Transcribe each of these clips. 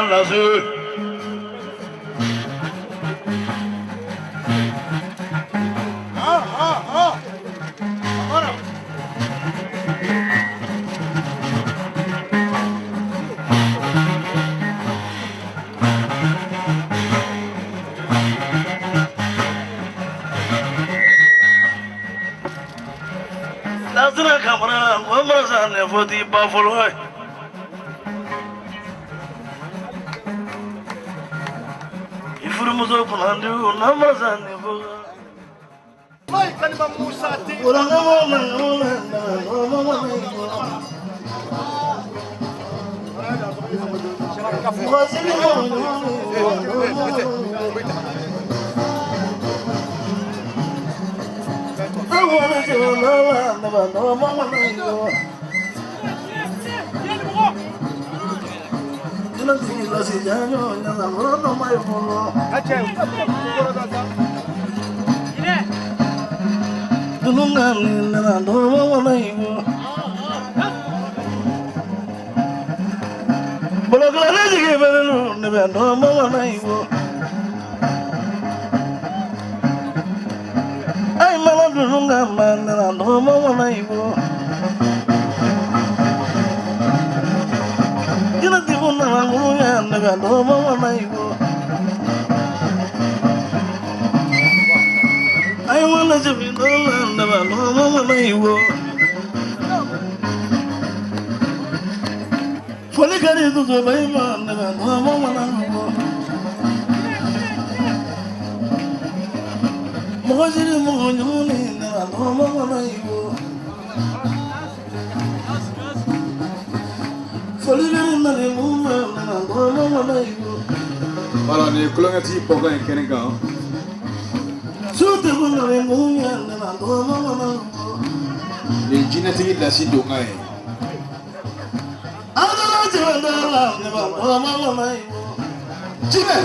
Lase. Lasana Kamara ko masa ne foti ba fɔlɔ ye. I furumuso kunnandi na masa ne fo. Ay, mama, I wanna be the land of Voilà, ni tulonkɛtigi bɔkan ye kɛnɛ kan. Nin ye jinɛtigi lasi donkan ye. Jinɛ.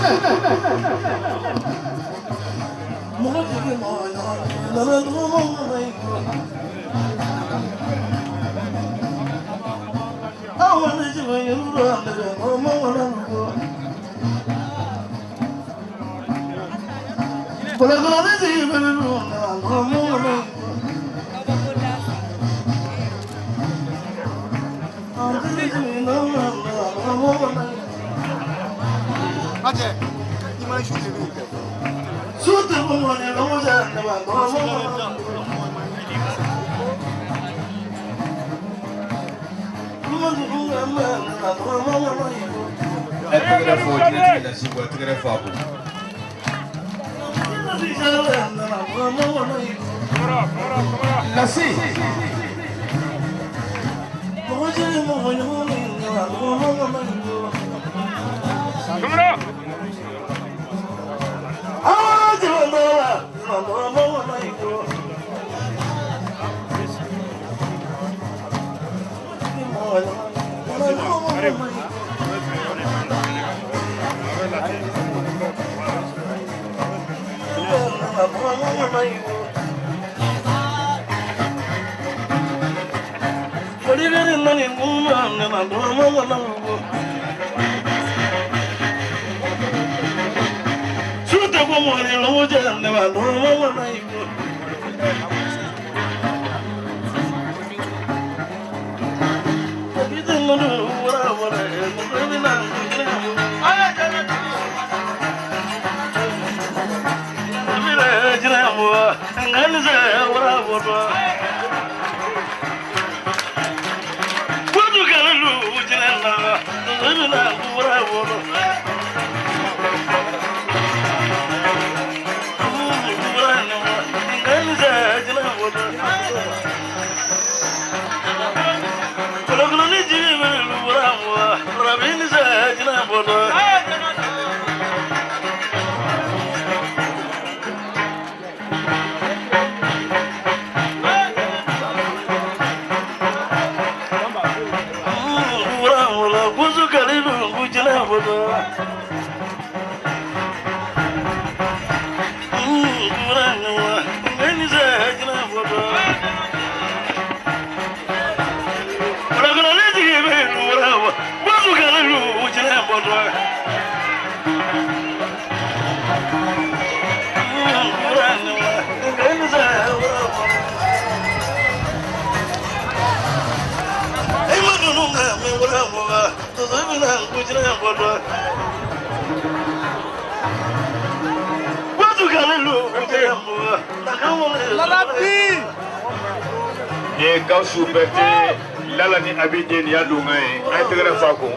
A ye tɛgɛrɛ fɔ jinɛtigi lasi kɔ, a ye tɛgɛrɛ fɔ a kɔ. Lasi. Ni ye Gawusu Berete Lala ni Abi den nin y'a donkan ye, a ye tɛgɛrɛ f'a kun.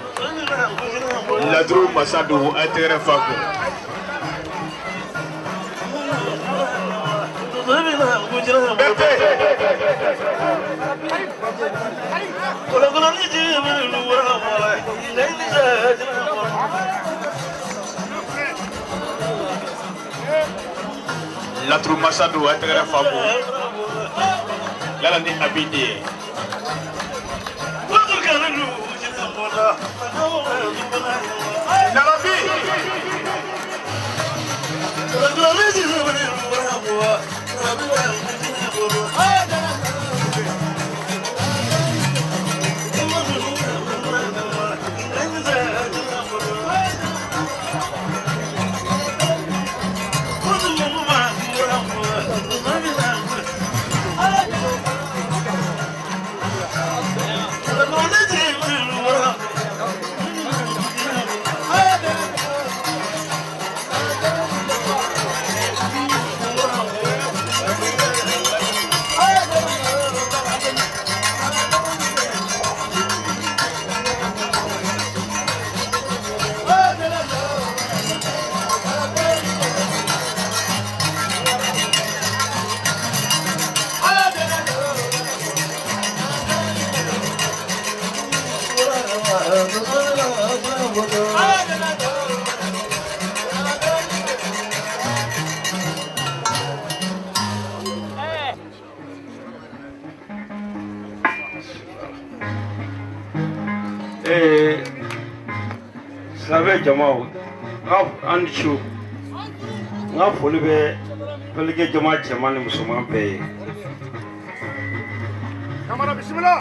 Laturu masa don, a ye tɛgɛrɛ f'a kun. Berete. Laturu masa don, a ye tɛgɛrɛ f'a kun. Lala ni Abi den. Lalabi. Silamɛ jamaw, an ni su, n ka foli bɛ Pelikɛ jama cɛman ni musoman bɛɛ ye. Kamara bisimila.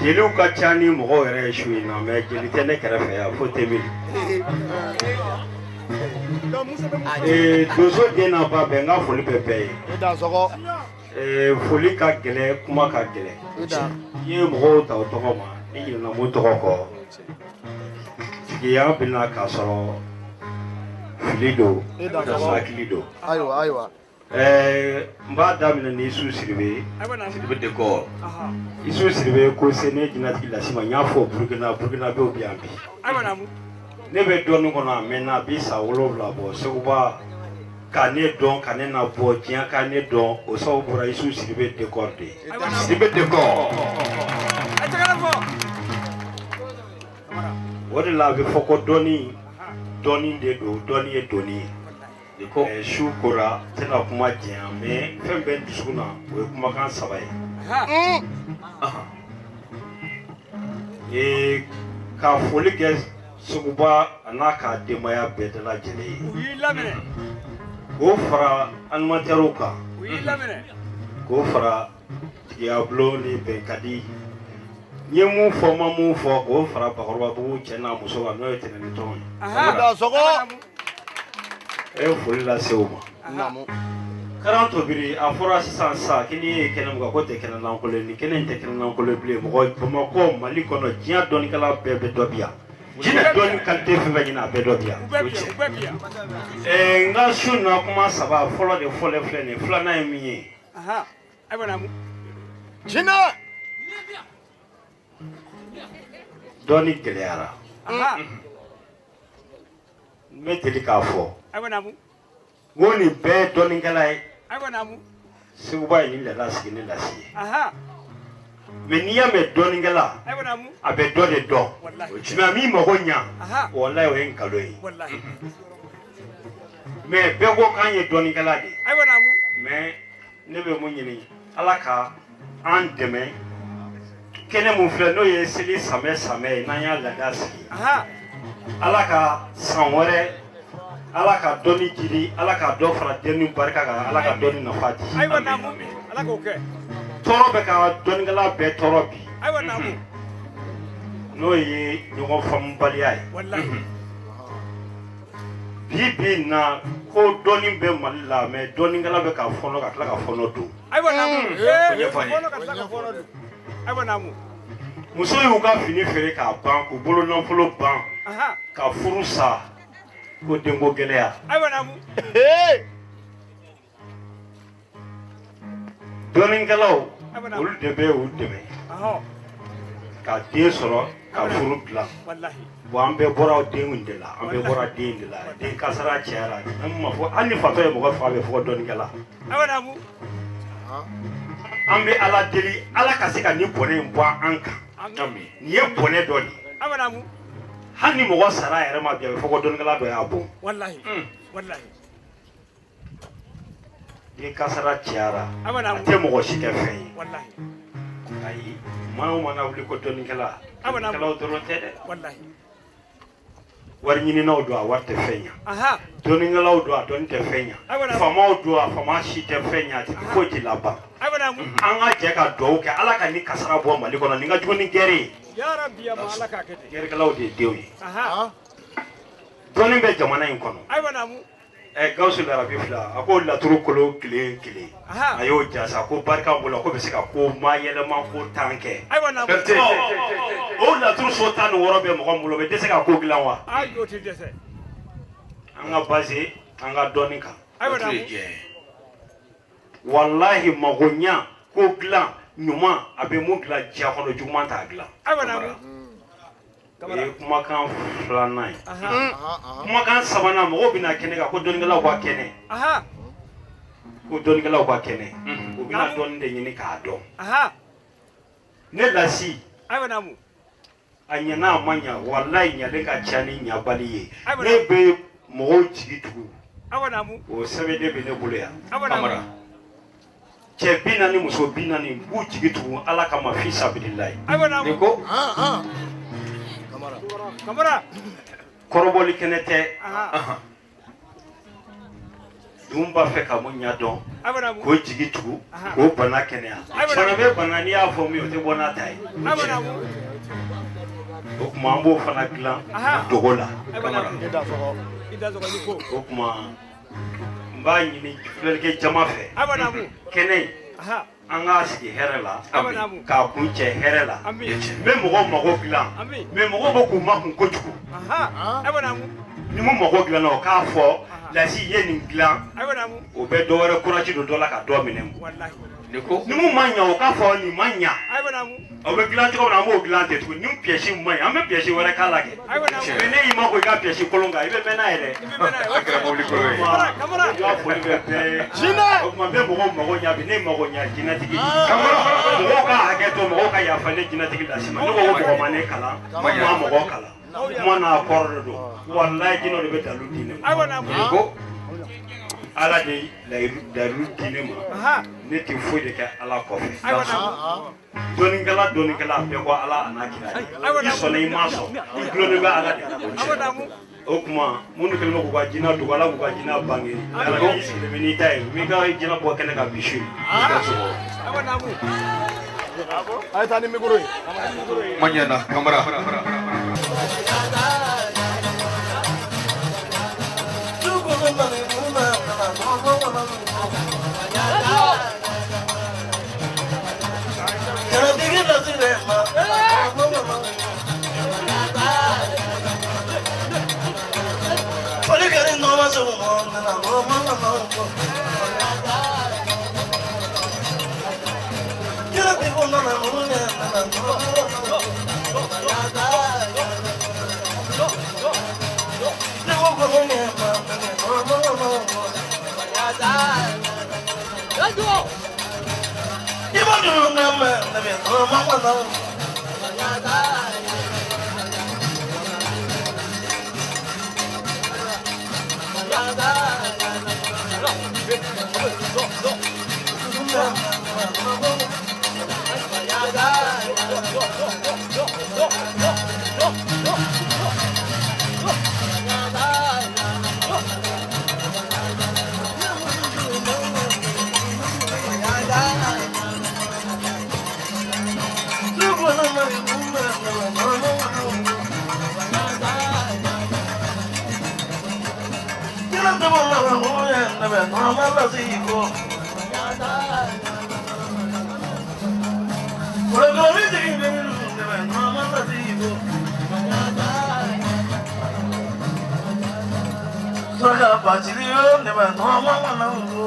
Jeliw ka ca ni mɔgɔw yɛrɛ ye su in na, mais jeli tɛ ne kɛrɛfɛ yan fo Temili. Donso den n'a ba bɛɛ, n ka foli bɛ bɛɛ ye. Foli ka gɛlɛn, kuma ka gɛlɛn. I ye mɔgɔw ta o tɔgɔ ma, ni ɲinɛna mun tɔgɔ kɔ, tigiya bɛna k'a sɔrɔ fili don, hakili don. Ayiwa ayiwa. N b'a daminɛ ni Isu Siribe. Siribe décor. Isu Siribe ko se ne jinɛtigi lasi ma, n y'a fɔ Burukina, Burukinabew bɛ yan bi. Ne bɛ dɔɔnin kɔnɔ a mɛnna, a bɛ san 7 bɔ. Seguba ka ne dɔn, ka ne na bɔ diɲɛ ka ne dɔn, o sababu bɔra Isu Siribe décor de ye. Siribe décor. O de la a bɛ fɔ ko dɔɔnin dɔɔnin de don, dɔɔnin ye doni ye. Su kora, tɛna kuma janya, mais fɛn bɛɛ dusukun na, o ye kumakan 3 ye. Ka foli kɛ Seguba a n'a ka denbaya bɛɛ da lajɛlen ye. K'o fara animatɛriw kan, k'o fara tigiyabulon ni bɛnkadi. N ye mun fɔ, ma mun fɔ, k'o fara Bakɔrɔbabugu cɛ n'a muso kan, n'o ye Tɛnɛni tɔn ye. E ye foli lase o ma. Karan Tobiri, a fɔra sisan sisan k'i n'i ye kɛnɛ mun kan, ko tɛ kɛnɛ lankolon ye. Nin kɛnɛ in tɛ kɛnɛ lankolon bilen. Mɔgɔ Bamakɔ, Mali kɔnɔ, diɲɛ dɔnnikɛla bɛɛ bɛ dɔ bi yan. Diɲɛ dɔnni qualité fɛn fɛn ɲini, a bɛɛ dɔ bi yan. N ka su na kuma 3 fɔlɔ de fɔlɔ filɛ nin ye. Filanan ye min ye. Jinɛ. Dɔnni gɛlɛyara. N bɛ deli k'a fɔ. N ko nin bɛɛ ye dɔnnikɛla ye. Seguba ye nin laada sigi ni lasi ye. Mais n'i y'a mɛn dɔnnikɛla, a bɛ dɔ de dɔn. Mais a m'i mago ɲa, walayi o ye nkalon ye. Mais bɛɛ ko k'an ye dɔnnikɛla de ye. Mais ne bɛ mun ɲini, Ala ka an dɛmɛ. Kɛnɛ mun filɛ, n'o ye seli samɛ samɛ ye, n'an y'a laada sigi, Ala ka san wɛrɛ, Ala ka dɔnni jidi, Ala ka dɔ fara dɔnni barika kan, Ala ka dɔnni nafa di. Tɔɔrɔ bɛ ka dɔnnikɛla bɛɛ tɔɔrɔ bi. N'o ye ɲɔgɔn faamubaliya ye. Bi bi in na ko dɔnni bɛ Mali la mais dɔnnikɛla bɛ ka fɔnɔ ka tila ka fɔnɔ don. Muso y'u ka fini feere k'a ban k'u bolo nafolo ban ka furu sa ko denko gɛlɛya. Dɔnnikɛlaw olu de bɛ u dɛmɛ ka den sɔrɔ ka furu dilan. Bon an bɛɛ bɔra den de la, an bɛɛ bɔra den de la. Den kasara cayara, an ma fɔ hali ni fatɔ ye mɔgɔ faga bɛ fɔ dɔnnikɛla. An bɛ Ala deli Ala ka se ka nin bɔnɛ in bɔ an kan. Nin ye bɔnɛ dɔ de ye. Hali ni mɔgɔ sara a yɛrɛ ma bi a bɛ fɔ ko dɔnnikɛla dɔ y'a bon. Ni kasara cayara a tɛ mɔgɔ si kɛ fɛn ye. Ayi, maa o mana wuli ko dɔnnikɛla, dɔnnikɛlaw dɔrɔn tɛ dɛ. Wari ɲininaw don a wari tɛ fɛn ɲa. Dɔnnikɛlaw don a dɔnni tɛ fɛn ɲa. Faamaw don a faama si tɛ fɛn ɲa, foyi tɛ laban. An ka jɛ ka dugawu kɛ Ala ka nin kasara bɔ Mali kɔnɔ, nin ka jugu ni guerre ye. Guerrekɛlaw de ye denw ye. Dɔnni bɛ jamana in kɔnɔ. Gawusu Larabi fila a ko laturu kolo kelen kelen a y'o jasa ko barika bolo ko bɛ se ka ko maa yɛlɛma ko tan kɛ. O laturu so 16 bɛ mɔgɔ min bolo o bɛ dɛsɛ ka ko dilan wa? An ka base an ka dɔnni kan. Walahi magoɲa ko dilan ɲuman a bɛ mun dilan diɲɛ kɔnɔ juguman t'a dilan. O ye kumakan filanan ye. Kumakan sabanan mɔgɔw bɛna kɛnɛ kan ko dɔnnikɛlaw ka kɛnɛ. Ko dɔnnikɛlaw ka kɛnɛ. U bɛna dɔnni de ɲini k'a dɔn. Ne lasi. A ɲɛna a ma ɲa walayi ɲalen ka ca ni ɲabali ye. Ne bɛ mɔgɔw jigi tugu. O sɛbɛnden bɛ ne bolo yan. Cɛ 40 muso 40 b'u jigi tugu Ala kama fi sabililayi. Kɔrɔbɔli kɛnɛ tɛ. Dun b'a fɛ ka mun ɲɛ dɔn k'o jigi tugu k'o bana kɛnɛya. Bana bɛ bana n'i y'a fɔ min o tɛ bɔ n'a ta ye. O tuma an b'o fana dilan dogo la. O tuma n b'a ɲini filɛlikɛ jama fɛ kɛnɛ in an k'a sigi hɛrɛ la k'a kun cɛ hɛrɛ la. N bɛ mɔgɔw mago dilan mais mɔgɔw bɛ k'u makun kojugu. Ni mun mago dilanna o k'a fɔ lasi ye nin dilan o bɛ dɔ wɛrɛ courage don dɔ la ka dɔ minɛ. Ni mun ma ɲa o k'a fɔ nin ma ɲa. O bɛ dilan cogo min na an b'o dilan ten tuguni. Ni pièce ma ɲi an bɛ pièce wɛrɛ k'a la kɛ. Mais ne y'i ma ko i ka pièce kolon kan i bɛ mɛn n'a ye dɛ. N ka foli bɛ bɛɛ. O tuma n bɛ mɔgɔw mago ɲa bi ne mago ɲa jinɛtigi. Mɔgɔw ka hakɛ to mɔgɔw ka yafa ne jinɛtigi lasi ma. Ne ko ko mɔgɔ ma ne kalan n ma mɔgɔ kalan. Kuma n'a kɔrɔ de don. Walayi jinɛw de bɛ dalu di ne ma. Ala de layiru di ne ma. Ne tɛ foyi de kɛ Ala kɔfɛ. Dɔnnikɛla dɔnnikɛla a bɛɛ ko Ala a n'a kira. I sɔnna i ma sɔn i dulonnen bɛ Ala de la. O tuma minnu kɛlen bɛ k'u ka jinɛ dogo Ala k'u ka jinɛ bange. Ala k'i sigilen bɛ n'i ta ye u b'i ka jinɛ bɔ kɛnɛ kan bi su in. A ye taa ni micro ye. Maɲana Kamara. ne bɛ nɔrɔma lase i kɔ. Kɔlɔkɔlɔni jigin bɛ ne bɛ nɔrɔma lase i kɔ. Suraka bacili yo ne bɛ nɔrɔma mana ko.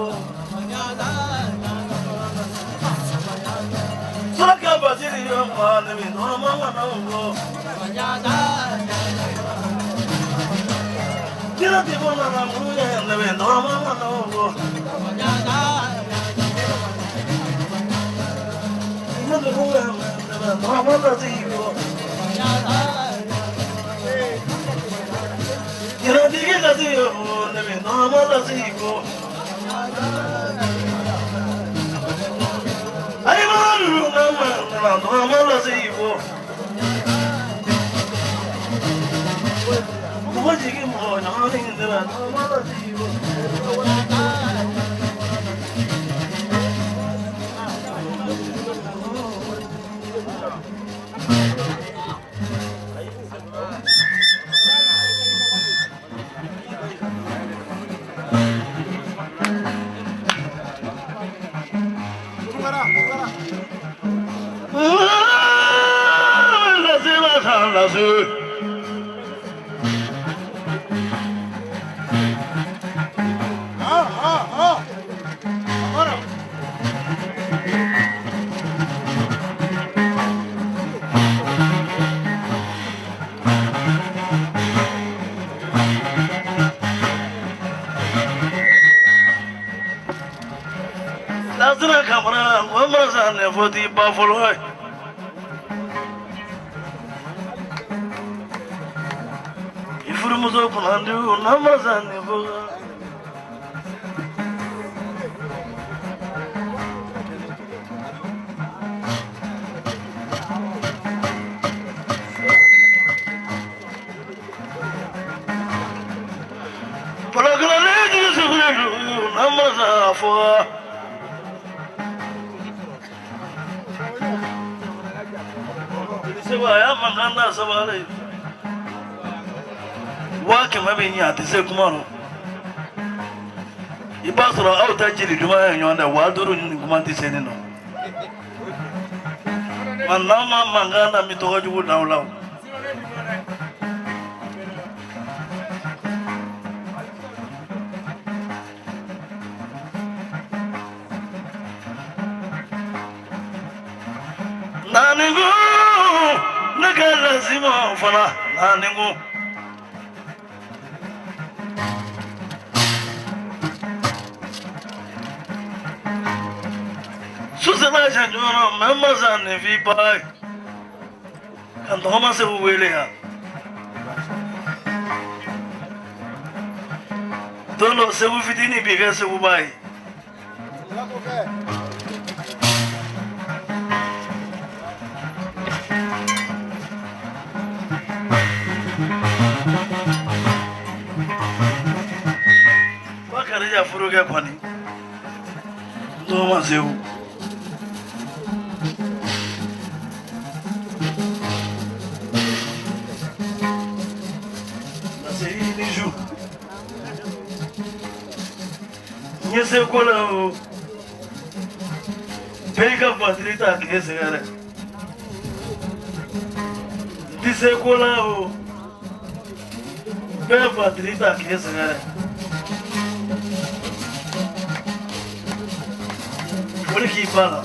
Suraka bacili yo ma ne bɛ nɔrɔma mana ko. Kira ti bɔnna na muru ye ne bɛ nɔrɔma mana ko. Ne bɛ ne bɛ nɔrɔma lase i kɔ. Kira tigi lase yo ne bɛ nɔrɔma lase i kɔ. Ayi ma duru na ma ne bɛ nɔrɔma lase i kɔ. Mɔgɔ jigin mɔgɔ ɲagami ne bɛ nɔrɔma lase i kɔ. Lase Lasina Kamara, o ma sa ne fɔ t'i ba fɔlɔ ye. I furumuso kunnandi n'a ma sa ne fɔ. Kɔlɔkɔlɔlen jigi sigilen don n'a ma sa fɔ. Seba a y'a mankan da sabali 100,000 bɛ ɲɛ a tɛ se kuma rɔ. I b'a sɔrɔ aw ta jeli duman ye ɲɔgɔn tɛ 5,000 ni kuma tɛ se ne nɔ. Nka n'aw ma mankan na n bɛ tɔgɔ jugu d'aw la o. Naani ko ne ka lasima fana naani ko. Su sera siɲɛ joona mɛ n ma sa nin f'i ba ye. Ka n tɔgɔma segu wele yan. Don dɔ segu fitinin b'i kɛ segu ba ye. Bakarijan furukɛ kɔni. N tɔgɔma segu. Lase i ni su. N ye se ko la o. Bɛɛ y'i ka batiri ta k'e sɛgɛrɛ. N tɛ se ko la o. Bɛɛ batiri ta k'e sɛgɛrɛ. O de k'i ba la.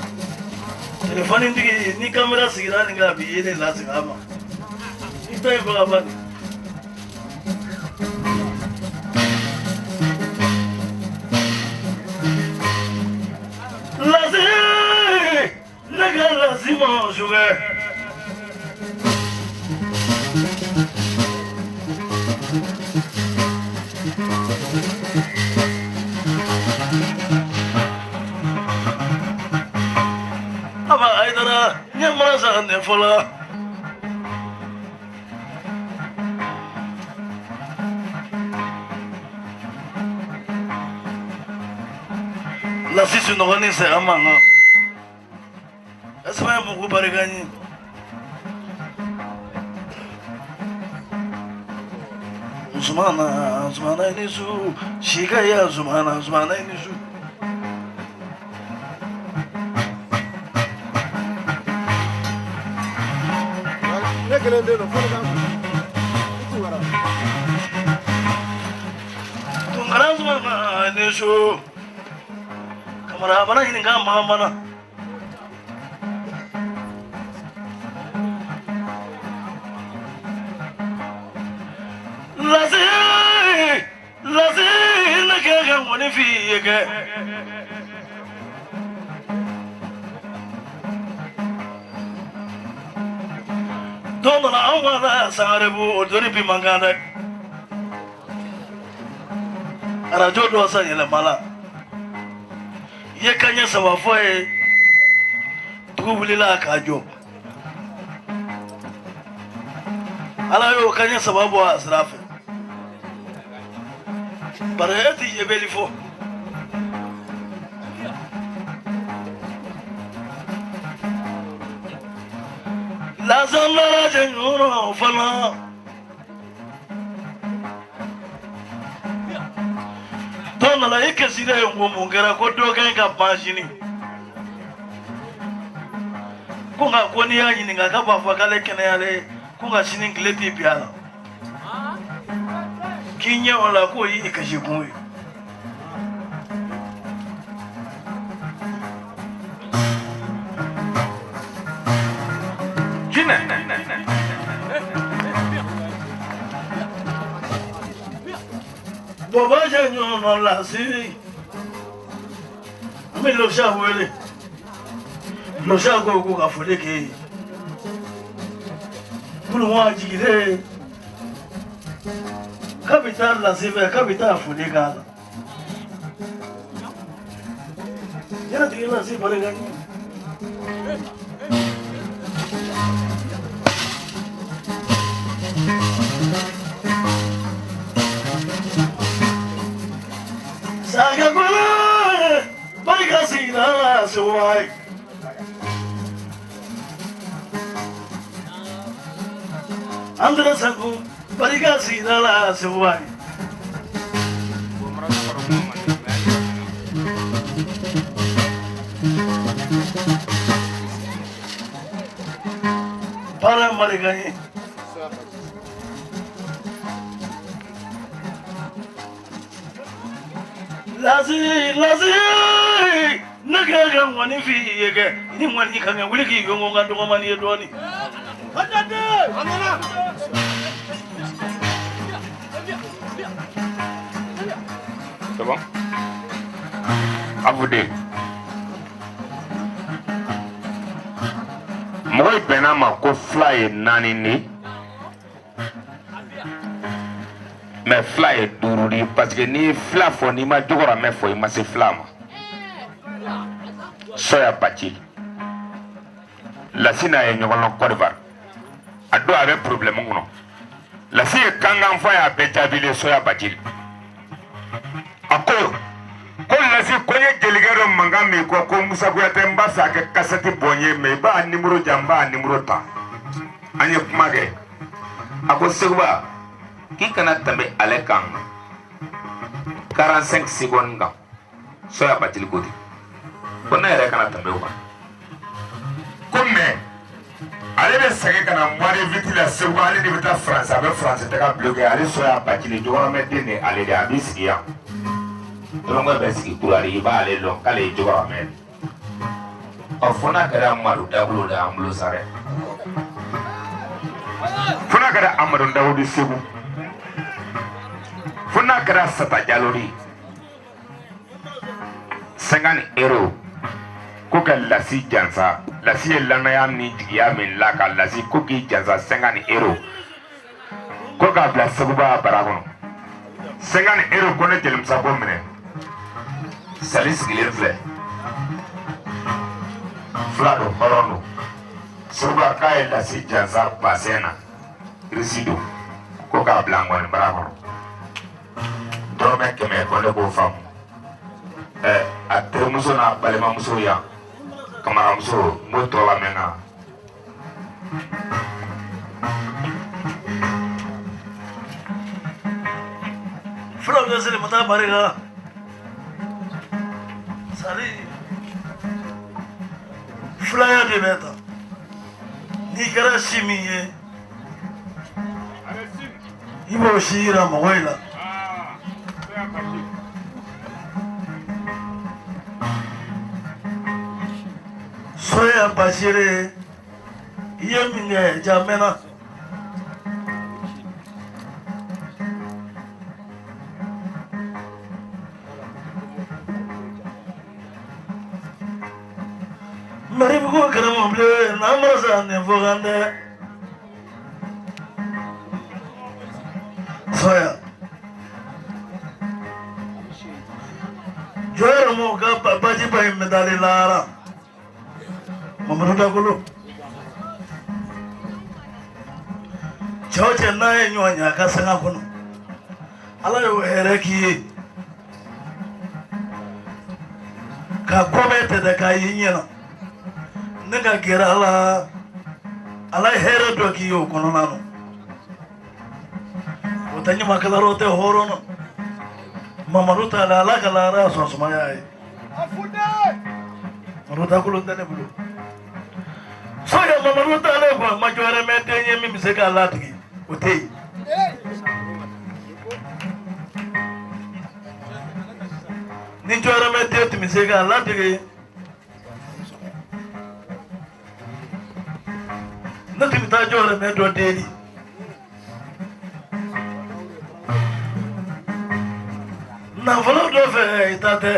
Telefɔni tigi ni kamera sigira nin kan a b'i ye ne lasegin a ma. I ta ye baga de. Lase ne ka lasima sukɛ. Aba Ayidara n ye mana san nin fɔlɔ. Lasi sunɔgɔ ni saya man kan. Esma ye mugu barika ɲi. Zumana Zumana i ni su Sikaya Zumana Zumana i ni su. Ne kelen den don fo ne k'a fɔ. I Tunkara. Tunkara Zumana i ni su. Kamara bana ɲininka maa mana. Lasi lasi ne kɛ ka ŋɔni f'i ye kɛ. Don dɔ la anw ka taa Sangarebu o doni bi man kan dɛ. Arajo dɔ san yɛlɛma la. I ye kanɲɛ saba fɔ ye dugu wulila k'a jɔ. Ala y'o kanɲɛ saba bɔ a sira fɛ. Bari e ti yebeli fɔ. Lasandara cɛ ɲɔrɔ fana. Dɔ nana i kɛsira ye ko mun kɛra ko dɔ ka ɲi ka ban sini. Ko nka ko n'i y'a ɲininka k'a b'a fɔ k'ale kɛnɛyalen ko nka sini tile t'i bin a la. K'i ɲɛ o la k'o y'i kasi kun ye. Jinɛ. Bɔbɔ cɛ ɲɔgɔn lasi. An bɛ Lɔsiya wele. Lɔsiya ko ko ka foli k'e ye. Kunun a jigilen k'a bɛ taa lasi fɛ k'a bɛ taa foli k'a la. Yɛrɛtigi lasi barika ɲɛ. Saga kolo barika sigira sewai. Andra Sanku barika sigira la sewai. Baara barika ye. Lasi lasi ne kɛ ka ŋɔni f'i ye kɛ ni ŋɔni ka kɛ wuli k'i yɔngɔn ka dɔgɔmani ye dɔɔni. C'est bon? À vous deux. Mɔgɔ bɛnna ma ko fila ye naani ni mais fila ye duuru de parce que n'i ye fila fɔ n'i ma jɔgɔramɛ fɔ i ma se fila ma. Sɔya Bacili Lasi n'a ye ɲɔgɔn lɔn Côte d'Ivoire a don a bɛ problème kɔnɔ Lasi ye kankan fɔ a ye a bɛɛ jaabilen Sɔya Bacili a ko ko Lasi ko n ye jelikɛ dɔ mankan min kɔ ko Musa Kuyatɛ n b'a fɛ a kɛ kasɛti bɔ n ye mais i b'a nimoro di yan n b'a nimoro ta an ye kuma kɛ a ko Seguba k'i kana tɛmɛ ale kan 45 secondes kan Sɔya Bacili ko ten ko ne yɛrɛ kana tɛmɛ o kan ko mais ale bɛ segin ka na mois de huit la Segu ale de bɛ taa France a bɛ France taga bloqué ale Sɔya Bacili jɔgɔrɔmɛ den de ale de a b'i sigi yan tɔlɔnkɔ bɛ sigi kurari i b'ale lɔn k'ale ye jɔgɔrɔmɛ ye ɔ fo n'a kɛra Amadu Dawudo de y'an bolo sa dɛ fo n'a kɛra Amadu Dawudu Segu fo n'a kɛra Sata Jalo de ye 50 euro ko ka Lasi jansa Lasi ye lanaya ni jigiya min la ka Lasi ko k'i jansa 50 euro ko k'a bila Seguba bara kɔnɔ 50 euro ko ne jelimusa ko minɛ sali sigilen filɛ fila don hɔrɔn don Seguba k'a ye Lasi jansa basɛn na irisi don ko k'a bila ngɔni bara kɔnɔ dɔrɔmɛ 100 ko ne k'o faamu ɛ a terimuso n'a balimamuso yan kamaramuso n b'o tɔ lamɛn na. Bɛ seli ma taa barika sari filaya de bɛ ta n'i kɛra si min ye i b'o si yira mɔgɔ la. Soya Bashiri i ye min kɛ ja mɛnna. Maribugu karamɔgɔ bilen n'an bɔra sa nin fɔ kan dɛ. Soya. Jɔ yɛrɛ mɔgɔw ka bajiba in bɛ dalen lahara. Mamadu Dakolo. Cɛ o cɛ n'a ye ɲɔgɔn ye a ka sanga kɔnɔ, Ala y'o hɛrɛ k'i ye ka ko bɛɛ tɛ dɛ k'a y'i ɲɛna ne ka gɛrɛ ala ala ye hɛrɛ dɔ k'i ye o kɔnɔna na o tɛ ɲamakala o tɛ hɔrɔn na Mamadu t'a la ala ka lahara sɔn sumaya ye. Mamadu Dakolo tɛ ne bolo sɔrɔ Mamadu taalen kɔ ma jɔyɔrɔ mɛ den ye min bɛ se k'a ladege o tɛ yen. Ni jɔyɔrɔ mɛ den tun bɛ se k'a ladege ne tun bɛ taa jɔyɔrɔ mɛ dɔ deli. Nafolo dɔ fɛ i ta tɛ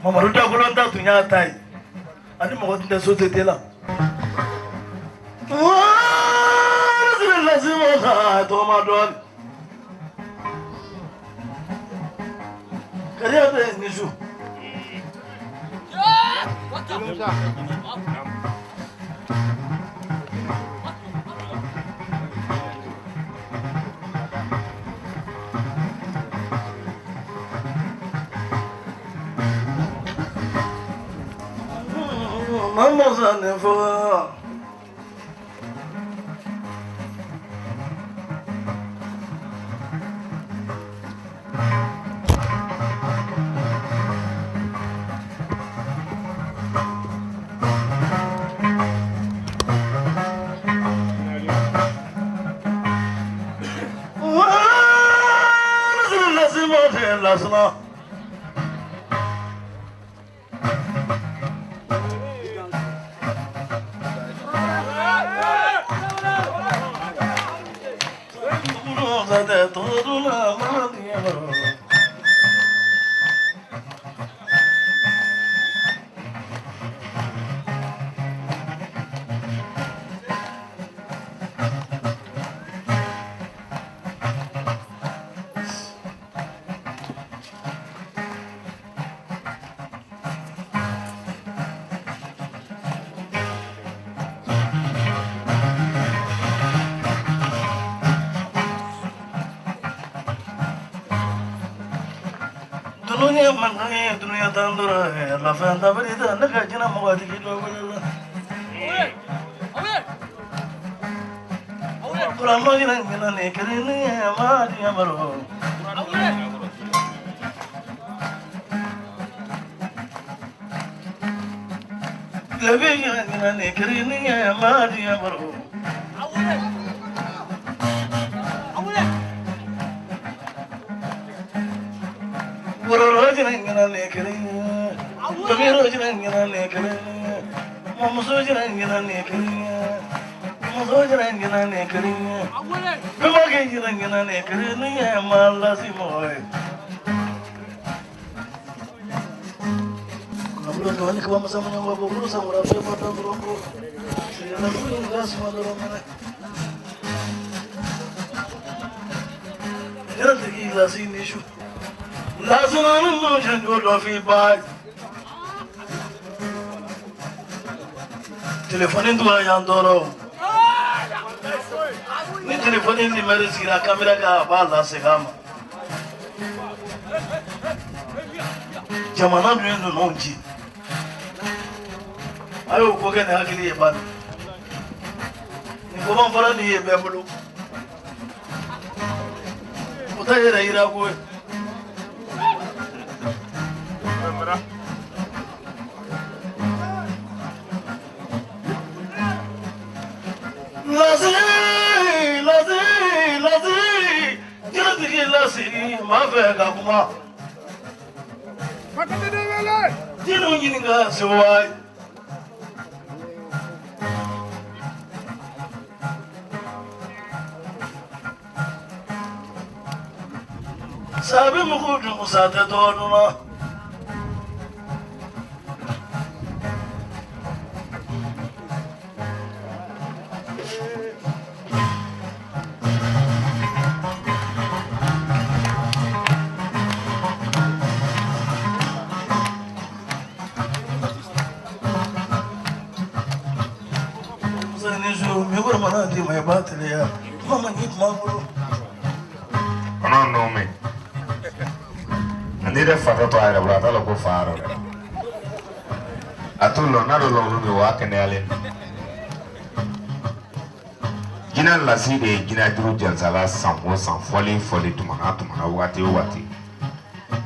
Mamadu Dakolo ta tun y'a ta ye ani mɔgɔ tun tɛ société la. Tɔgɔma dɔɔnin kariya bɛ ni su. Mama ne fɔ. Lasana. Dunuya man ye dunuya tan dɔrɔn lafɛn tabali ta ne ka jinɛ mɔgɔ tigi dɔ wele la. Kuranɔ ɲinɛ ɲinɛ ni kelen ni ma diɲɛ baro. Lebi ɲinɛ ɲinɛ ni kelen ni ma diɲɛ baro. Wororo ɲinɛ ɲinɛ ni kelen Tobiro ɲinɛ ɲinɛ ni kelen Mamuso ɲinɛ ɲinɛ ni kelen Muso ɲinɛ ɲinɛ ni kelen Bɛmakɛ ɲinɛ ɲinɛ ni kelen ni ma lasi mɔgɔ ye. Kaburo ni kaba masa mun ko ko sa mura fe ma tan dɔrɔn ko. Sira ko ni gas ma dɔrɔn mene. Yɛrɛ tigi lasi ni su. Lasana ni mo jan dɔ fi ba. Telefɔni tora yan tɔɔrɔ. Ni telefɔni numéro sigira caméra kan a b'a lasegin a ma. Jamana dun ye ninnu ci. A y'o ko kɛ ni hakili ye bani. Nin koban fara nin ye bɛɛ bolo. O tɛ yɛrɛ yira ko ye. Lasi, lasi, lasi, jinɛtigi lasi, maa fɛ ka kuma. Jinɛw ɲininka sewa ye. Sa bɛ mugu dun sa tɛ tɔgɔ duman. Kɔnɔ nɔ mɛn n'i yɛrɛ fatɔ to a yɛrɛ bolo a t'a lɔn ko fa yɔrɔ dɛ a t'o lɔn n'a dɔ lɔn olu min o y'a kɛnɛyalen jinɛ lasi de ye jinɛ juru jansala san o san fɔli fɔli tuma n'a tuma na waati o waati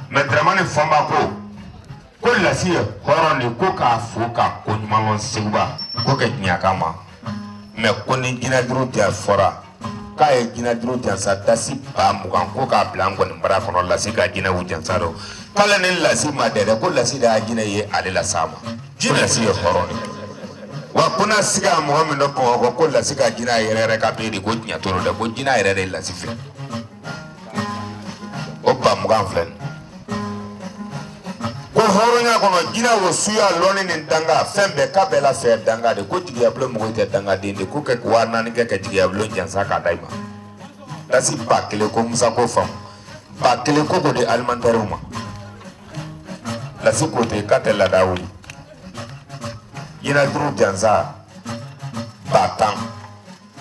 mɛ Dramani Fɔnba ko ko lasi ye hɔrɔn de ko k'a fo k'a ko ɲuman lɔn seguba ko kɛ diɲɛ kama mɛ ko ni jinɛ juru jan fɔra k'a ye jinɛ juru jansa dasi 20,000 ko k'a bila n kɔni bara kɔnɔ lasi ka jinɛw jansa dɔn k'ale ni lasi ma dɛ ko lasi de y'a jinɛ ye ale la s'a ma ko lasi ye hɔrɔn de wa ko n'a siga mɔgɔ min dɔ bamakɔ ko lasi ka jinɛ yɛrɛ yɛrɛ ka bɛ de ko tiɲɛ t'o dɛ ko jinɛ yɛrɛ de ye lasi fɛ o 20,000 filɛ nin ko hɔrɔnya kɔnɔ jinɛ o suya lɔnni ni danga fɛn bɛɛ k'a bɛɛ la fɛ danga de ko jigiyabulon mɔgɔ tɛ dangaden de ko kɛ 4000 kɛ ka jigiyabulon jansa k'a da i ma dasi 1000 ko musa ko faamu 1000 ko k'o di alimantɛriw ma lasi ko ten k'a tɛ laada wuli jinɛ juru jansa 10,000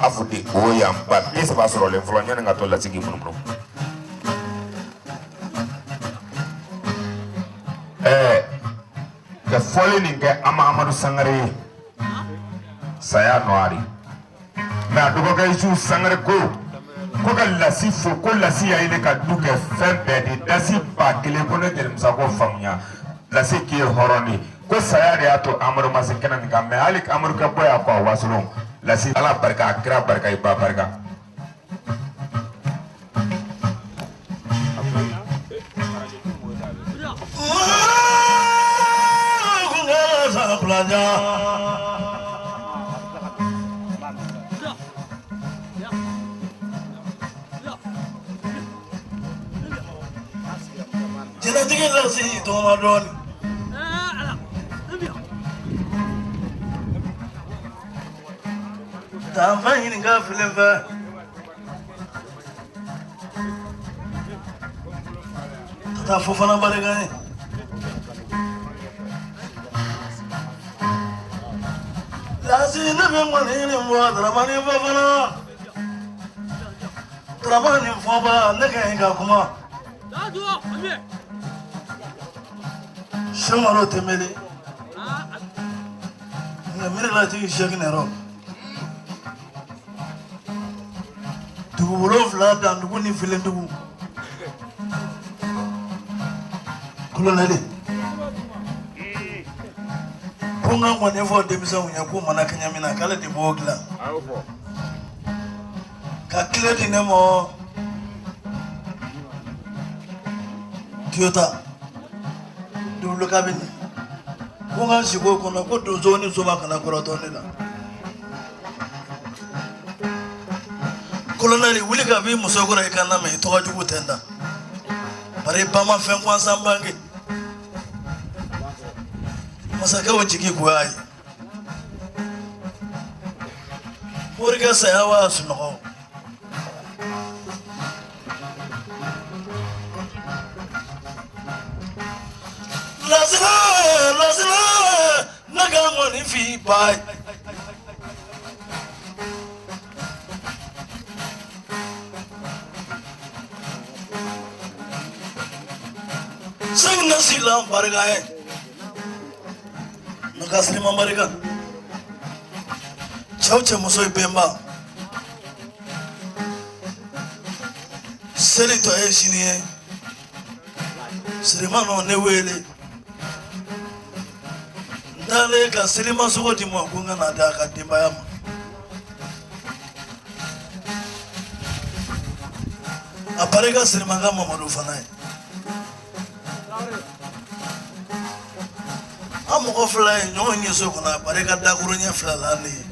a fɔ de o yan 30,000 sɔrɔlen fɔlɔ yanni ka to lasi k'i munumunu ɛɛ ka fɔli nin kɛ Amadu Sangare ye saya nɔgɔyari mɛ a dɔgɔkɛ Yusufu Sangare ko ko ka lasi fo ko lasi y'a ɲini ka du kɛ fɛn bɛɛ de dasi 1000 ko ne jelimusa ko faamuya lasi k'i ye hɔrɔn de ye ko saya de y'a to Amadu ma se kɛnɛ nin kan mɛ hali Amadu ka bɔ yan ko a wasolon lasi ala barika a kira barika i ba barika Jinɛtigi lasi tɔgɔma dɔɔnin. Tanfa ɲininka filen fɛ. Ka taa Fofana barika ye. Lasi ne bɛ ŋɔni nin bɔ Daramani Fofana. Daramani Fɔnba ne ka ɲi ka kuma. Sɛmaro Tɛmɛli. Nka miirilatigi Sɛki Nɛrɔ. Dugu wolonfila dandugu ni filendugu. Kolonɛli. Ko n ka ŋɔni fɔ denmisɛnw ye k'u mana kɛɲɛ min na k'ale de b'o dilan. Ka kile di ne ma Toyota double cabine ko n ka sigi o kɔnɔ ko donso ni soma kana kɔrɔtɔ ne la kolonɛli wuli ka b'i muso kɔrɔ i ka na mɛ i tɔgɔ jugu tɛ n da bari i ba ma fɛn gansan bange masakɛw jigi ko y'a ye Morikɛ saya wa sunɔgɔ lasina lasina ne ka ŋɔni f'i ba ye. Sɛki na sila barika ye. Nka sirima barika cɛw cɛ muso ye bɛnba Seli tɔ ye sini ye. Sirima nɔ ne wele. N taalen ka selimasogo di ma ko n ka na di a ka denbaya ma. A barika Sirima ka Mamadu fana ye. An mɔgɔ fila ye ɲɔgɔn ye so kɔnɔ, a barika dakuru ɲɛ fila la ne ye.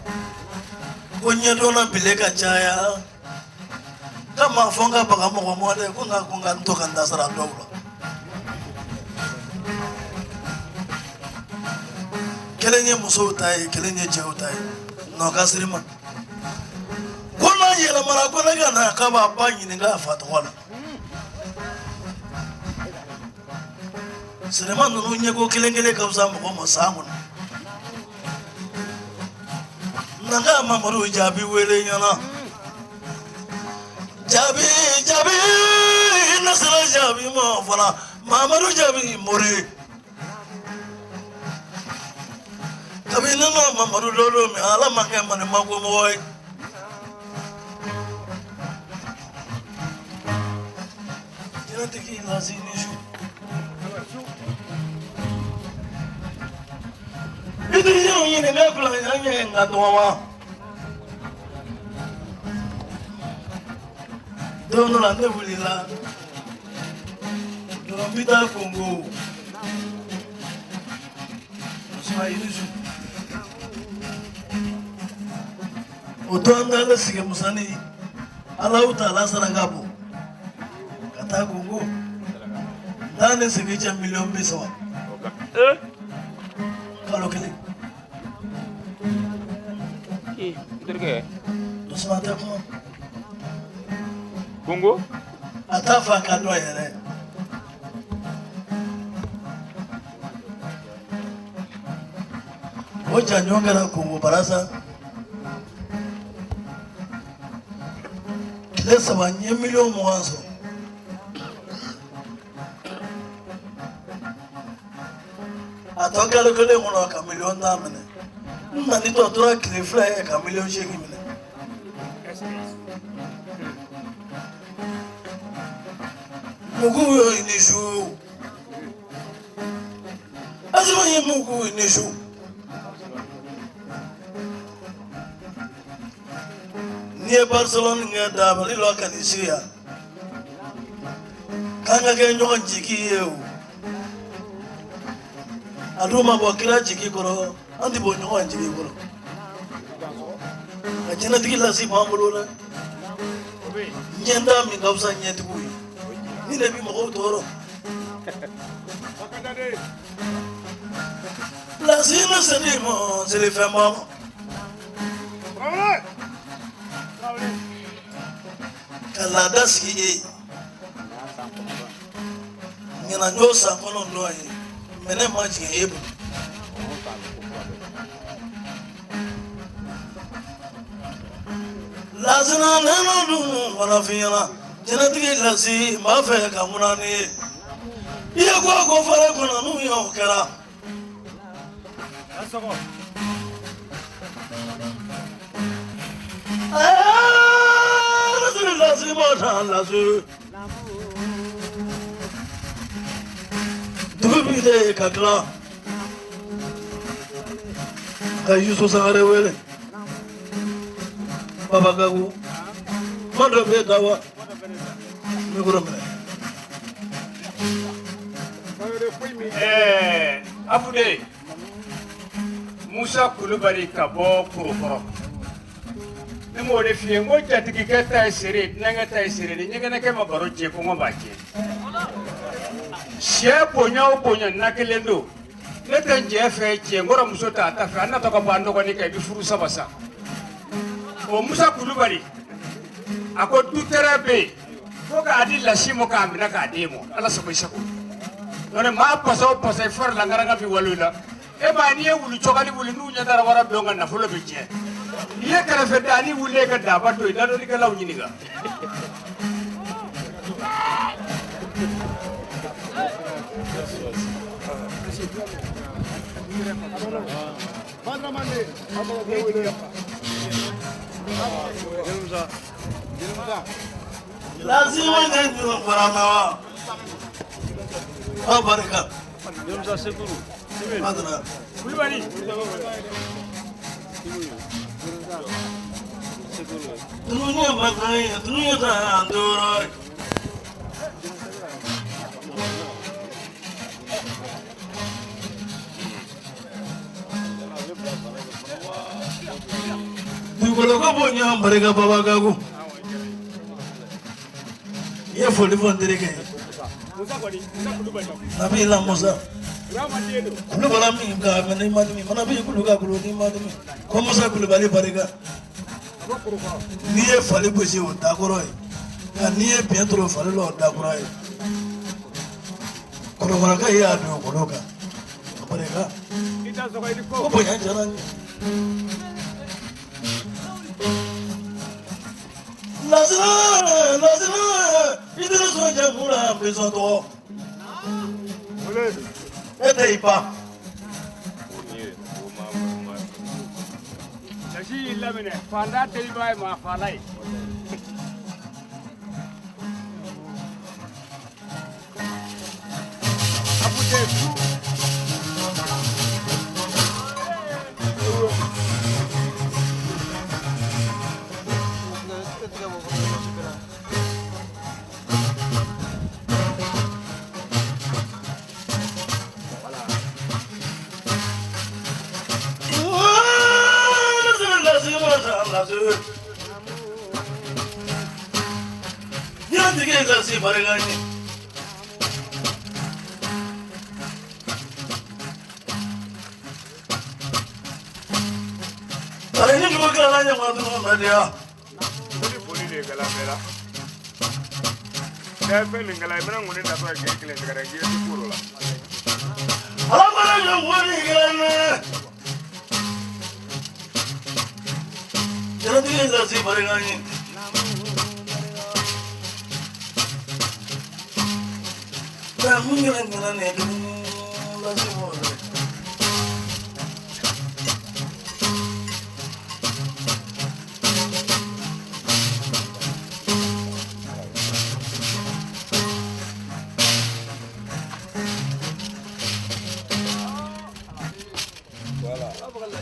Ko ɲɛdɔnna bile ka caya. K'a ma fɔ n ka baga mɔgɔ mɔ dɛ, ko nka ko n ka n to ka n da sara dɔw la. Kelen ye musow ta ye, kelen ye cɛw ta ye. Nɔ ka Sirima. Ko n'a yɛlɛmana ko ne ka na k'a b'a ba ɲininka a fa tɔgɔ la. Sirima ninnu ɲɛko kelen kelen ka fisa mɔgɔ ma san kɔnɔ. Na ka Mamadu jaabi wele ɲɛna. Jaabi jaabi ne sera jaabi ma fana Mamadu jaabi mori. Kabini ne ma Mamadu dɔn don min Ala ma kɛ maɲumanko mɔgɔ ye. Jinɛtigi lasi ni su. I tɛ ɲininka fila yan ye nka dɔgɔ wa. Don dɔ la ne wulila dɔrɔn n bɛ taa Kongo. Musa i ni su. O to an taalen sigi Musa ni Alahu taala saraka bɔ ka taa Kongo. N taa ni segin cɛ miliyɔn 30. Kalo kelen. N terikɛ. Usman tɛ kuma. Kongo. A t'a fɛ a ka dɔn yɛrɛ. O janjo kɛra Kongo Barasa. Tile saba n ye miliyɔn 20 sɔrɔ. A tɔ kalo kelen kɔnɔ ka miliyɔn 10 minɛ. N nani tɔ tora tile 2 ye ka miliyɔn 8 minɛ. Mugu ye ni su. Asima ye mugu ni su. N'i ye Barcelone kɛ dabali lɔ ka n'i sigi yan. K'an ka kɛ ɲɔgɔn jigi ye o. A dun ma bɔ kira jigi kɔrɔ, an tɛ bɔ ɲɔgɔn jigi kɔrɔ. Ka jɛnɛtigi lasi b'an bolo dɛ. Ɲɛntan min ka fisa ɲɛtigiw ye. Ni de bi mɔgɔw tɔɔrɔ. Lasi ne seli ma seli fɛn ba ma. Ka laada sigi e ye. Ɲinan y'o san 9 ye, minɛn ma jigin e bolo. Lasina nɛnɛ dun fana f'i ɲɛna, jɛnɛtigi lasi n b'a fɛ ka ŋuna ni ye. I ye ko o ko fara kɔnɔ n'u y'o kɛra. Lasi ma taa lasi. Dugu bi de ka tila ka Yusu Sangare wele. Baba Gagu. Ma dɔ bɛ da wa? Micro minɛ. Afude Musa Kulubali ka bɔ Korokɔrɔ. Ne m'o de f'i ye n ko jatigikɛ ta ye seere dunankɛ ta ye seere ni ɲɛgɛnɛkɛ ma baro tiɲɛ kɔngɔ b'a tiɲɛ. Sɛ bonya o bonya na kelen don. Ne tɛ n cɛ fɛ cɛ n kɔrɔ muso t'a ta fɛ an natɔ ka bɔ an dɔgɔnin kan i bɛ furu saba sa. O Musa Kulubali a ko du tɛrɛ bɛ yen fo k'a di lasi ma k'a minɛ k'a d'e ma ala sago i sago. Nɔntɛ maa pasa o pasa i fari la ngaranga bɛ walo i la. E m'a ye n'i ye wulu cɔkali wuli n'u ɲɛ dara wara don kan nafolo bɛ tiɲɛ. N'i ye kɛrɛfɛ daani wuli ka daba to yen ladonnikɛlaw ɲininka. Lazima ne nyɔrɔ fara ma wa. Aw barika. Musa Sekuru. Badara. Kulubali. Dunuya bakayı, dunuya da duray. Dugukolo ko bonya barika baba gago. I ye foli fɔ n terikɛ ye. Nabila Musa. Kulu bala min ka mɛ n'i ma dimi fana b'i kulu ka kulu n'i ma dimi ko Musa Kulubali barika. N'i ye fali gosi o dakɔrɔ ye nka n'i ye biɲɛ turu fali la o dakɔrɔ ye. Kɔrɔkɔrɔkɛ y'a don kolo kan a barika ko bonya diyara n ye. Lasina lasina Idrissa Jakura maison tɔgɔ. E tɛ i pan. Lasi y'i laminɛ fanda deliba ye maa faala ye. Abute su. Ɲɛnatigi ka se barika ye. Bari ni dugu tilala ɲama dɔrɔn na diya. Ko ni foli de kɛla bɛɛ la. N'a ye fɛn min kɛla i bɛna ŋɔni datɔ ye k'e kelen tɛgɛrɛ k'i ye ti ko dɔ la. Ala mana jɔ ŋɔni kɛlɛ. Ɲɛnatigi ka se barika ye. Mun yɛrɛ ɲɛna nin ye lase mɔgɔ ye.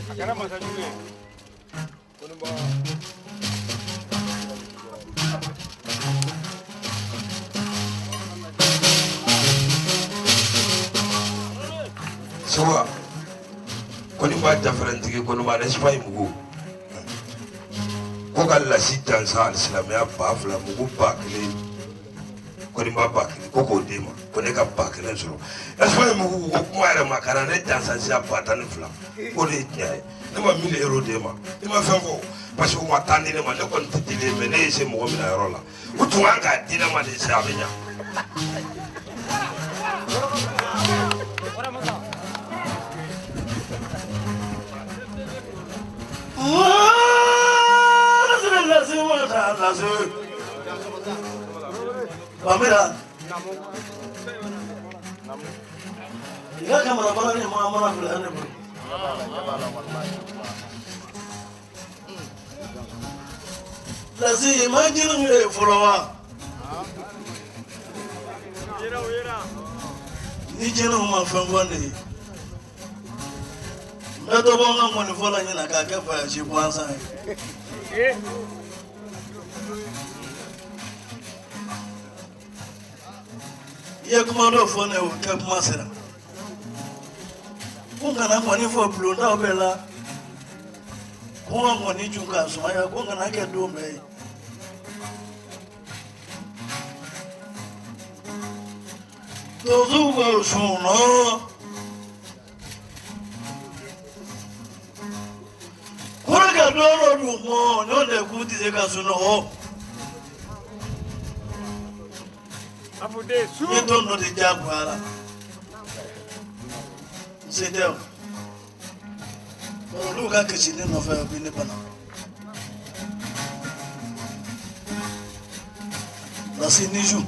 A kɛra masajugu ye. Soba, Koniba Jafarantigi Koniba Espagne mugu ko ka lasi dansa alisilamɛya 2000 mugu 1000 Koniba 1000 ko k'o d'e ma ko ne ka 1000 sɔrɔ Espagne mugu ko kuma yɛrɛ ma ka na ne dansa sisan 12,000 k'o de ye tiɲɛ ye ne ma 1000 euros d'e ma ne ma fɛn fɔ parce que u ma taa di ne ma ne kɔni tɛ deli mais ne ye se mɔgɔ min na yɔrɔ la u tun kan k'a di ne ma de sisan a bɛ ɲa. Bamira, i ka kamara baara ni maa mana filɛ ne bolo. Lasi ma jiri ye fɔlɔ wa? Ni jɛnɛw ma fɛn fɔ ne ye. N bɛ dɔ bɔ n ka ŋɔnifɔ la ɲina k'a kɛ voyage gansan ye. I ye kuma dɔ fɔ ne ye o kɛ kuma sera. Ko n kana ŋɔni fɔ bulondaw bɛɛ la. Ko n ka ŋɔni jun k'a sumaya ko n kana kɛ don bɛɛ ye. Donsow ka sunɔ. Kɔrɔ ka dɔ dɔ dun mɔ n'o tɛ k'u tɛ se ka sunɔgɔ. N ye don dɔ de diyagoya la. N se tɛ o. Olu ka kasi ne nɔfɛ o bɛ ne bana. Lasi ni su.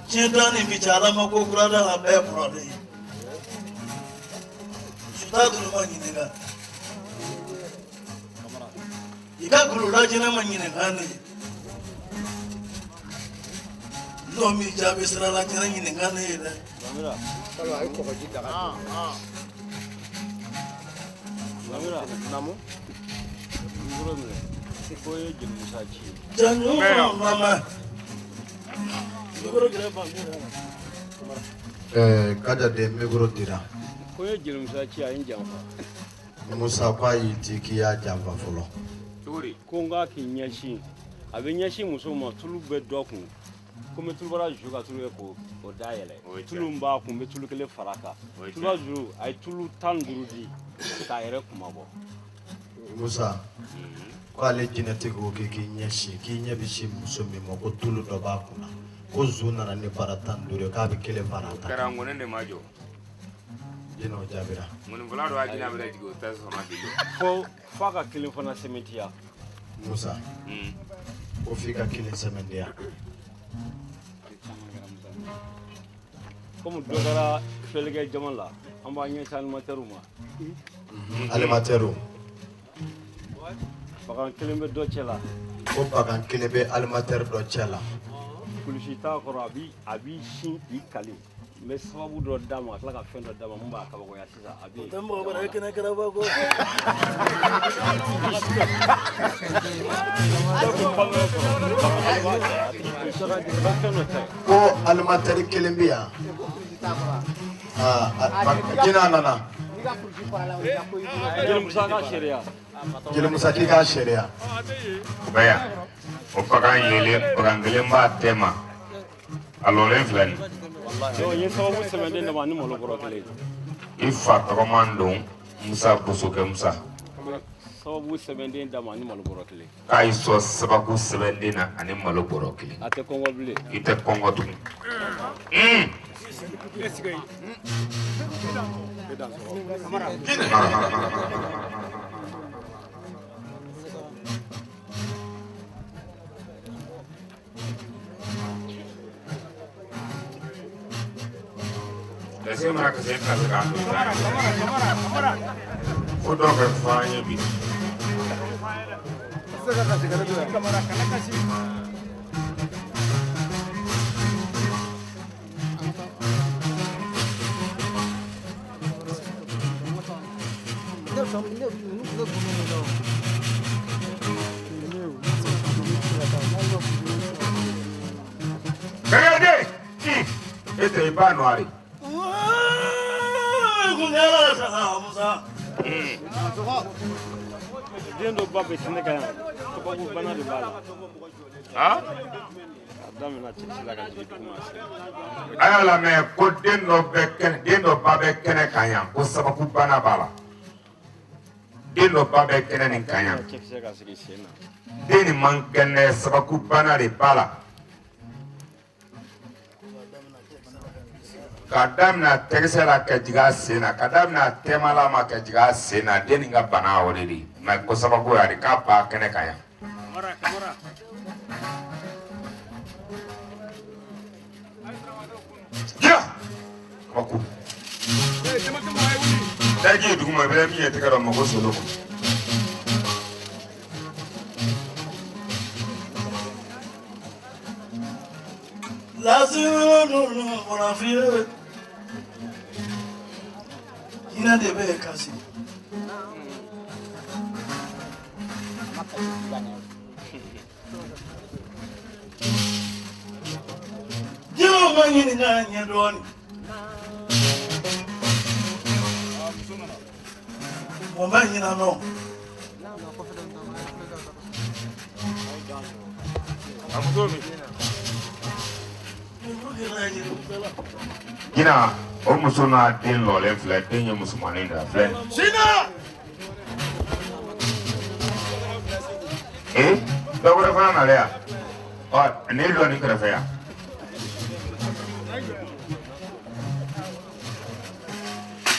Diɲɛ dan ni bi cɛ Ala ma ko kura da a bɛɛ kɔrɔlen ye. Su t'a dun ma ɲininka. I ka kuluda jinɛ ma ɲininka ne ye. N'o m'i jaabi sira la jinɛ ɲininka ne ye dɛ. A ye kɔgɔji daga. Naamu. N minɛ. Ko ye jeli Musa ci. Janjo mama. Micro gɛrɛ ban. Kaja de micro dira. Ko ye jeli Musa ci a ye n janfa. Musa ko a y'i ci k'i y'a janfa fɔlɔ. Cogo di? Ko n k'a k'i ɲɛsin. A bɛ ɲɛsin muso ma tulu bɛ dɔ kun. Ko n bɛ tulubara ju ka tulu kɛ k'o dayɛlɛ. Tulu min b'a kun n bɛ tulu kelen fara a kan. Tulubara ju a ye tulu 15 di k'a yɛrɛ kunmabɔ. Musa ko ale jinɛtigi ko k'i ɲɛsin k'i ɲɛ bɛ sin muso min ma ko tulu dɔ b'a kunna ko zu nana ni bara 15 ye k'a bɛ kelen fara a ta kan. Kɛra ŋɔni de ma jɔ. Jinɛw jaabira. Ŋɔnifɔla dɔ y'a jinɛ bɛna jigin o tɛ sɔn ka jigin. Fo f'a ka kelen fana sɛmɛntiya. Musa ko f'i ka kelen sɛmɛntiya. Komi dɔ kɛra filɛlikɛ jama la an b'an ɲɛsin animatɛriw ma. Animatɛriw. Bagan kelen bɛ dɔ cɛ la. Ko bagan kelen bɛ animatɛri dɔ cɛ la. Kulusi t'a kɔrɔ a b'i sin k'i kali. N bɛ sababu dɔ d'a ma ka tila ka fɛn dɔ d'a ma mun b'a kabakoya sisan a bɛ yen. O tɛ mɔgɔ wɛrɛ ye kɛnɛ kɛrɛfɛ ko. Ko animatɛri kelen bɛ yan. Jinɛ nana. Jeli Musa ka seereya. Jeli Musa k'i k'a seereya. O bɛ yan. O bagan yelen bagan kelen b'a tɛ ma. A lɔlen filɛ nin. Donc n ye sababu sɛbɛnden d'a ma ni malo bɔrɔ kelen. I fa tɔgɔman don Musa Bosokɛ Musa. Sababu sɛbɛnden d'a ma ni malo bɔrɔ kelen. K'a y'i sɔn sababu sɛbɛnden na ani malo bɔrɔ kelen. A tɛ kɔngɔ bilen. I tɛ kɔngɔ tugun. Lase mana kasi tɛna se k'an to fo dɔw ka fɔ an ye bi. Regardez! E tɛ i ba noir. Den dɔ ba bɛ sɛnɛ kan yan sababu bana de b'a la. A daminɛ cɛkisɛ la ka jigin duguma. A y'a lamɛn ko den dɔ ba bɛ kɛnɛ kan yan ko sababu bana b'a la. Den dɔ ba bɛ kɛnɛ nin kan yan. Cɛkisɛ ka sigi sen na. Den nin man kɛnɛ sababu bana de b'a la. Ka daminɛ a tɛgɛsɛ la ka jigin a sen na ka daminɛ a tɛmala ma ka jigin a sen na den nin ka bana o de di mɛ ko sababu y'a di k'a ba kɛnɛ kan yan. Ja! Kabako. Daji ye duguma i bɛ min ye tɛgɛ dɔ ma ko solo kɔnɔ. Hinɛ de bɛ kasi. Jinɛw ma ɲininka ɲɛ dɔɔnin. O ma ɲinɛ nɔ. A muso min. Jina o muso n'a den lɔlen filɛ den ye musomanin de ye a filɛ nin ye. Ee dɔ wɛrɛ fana nalen yan ɔ nin lɔ nin kɛrɛfɛ yan.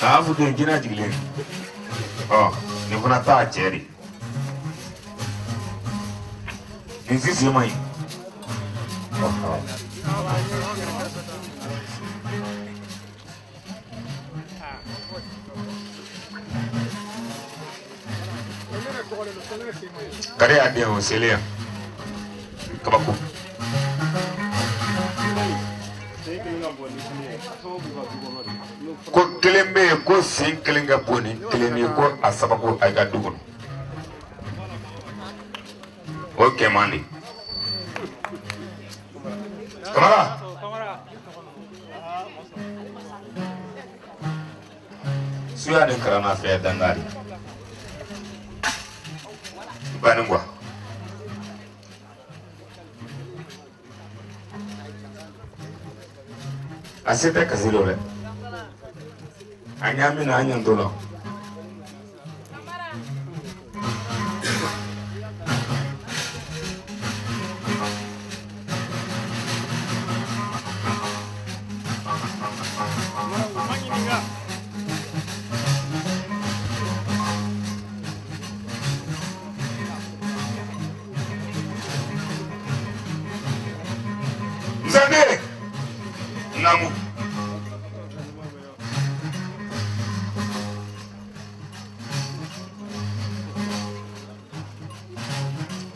K'a fɔ den jinɛ jigilen ɔ nin fana t'a cɛ de nin si sen man ɲi. Kari y'a den o selen yan kabako. Ko kelen bɛ yen ko sen kelen ka bon ni kelen ye ko a sababu a ka du kɔnɔ o ye kɛman de ye. Kamara suya ni karanna fɛ danga de bani kuwa. A se tɛ kasi dɔ dɛ a ɲa min na an ɲan t'o la. Nzambe namu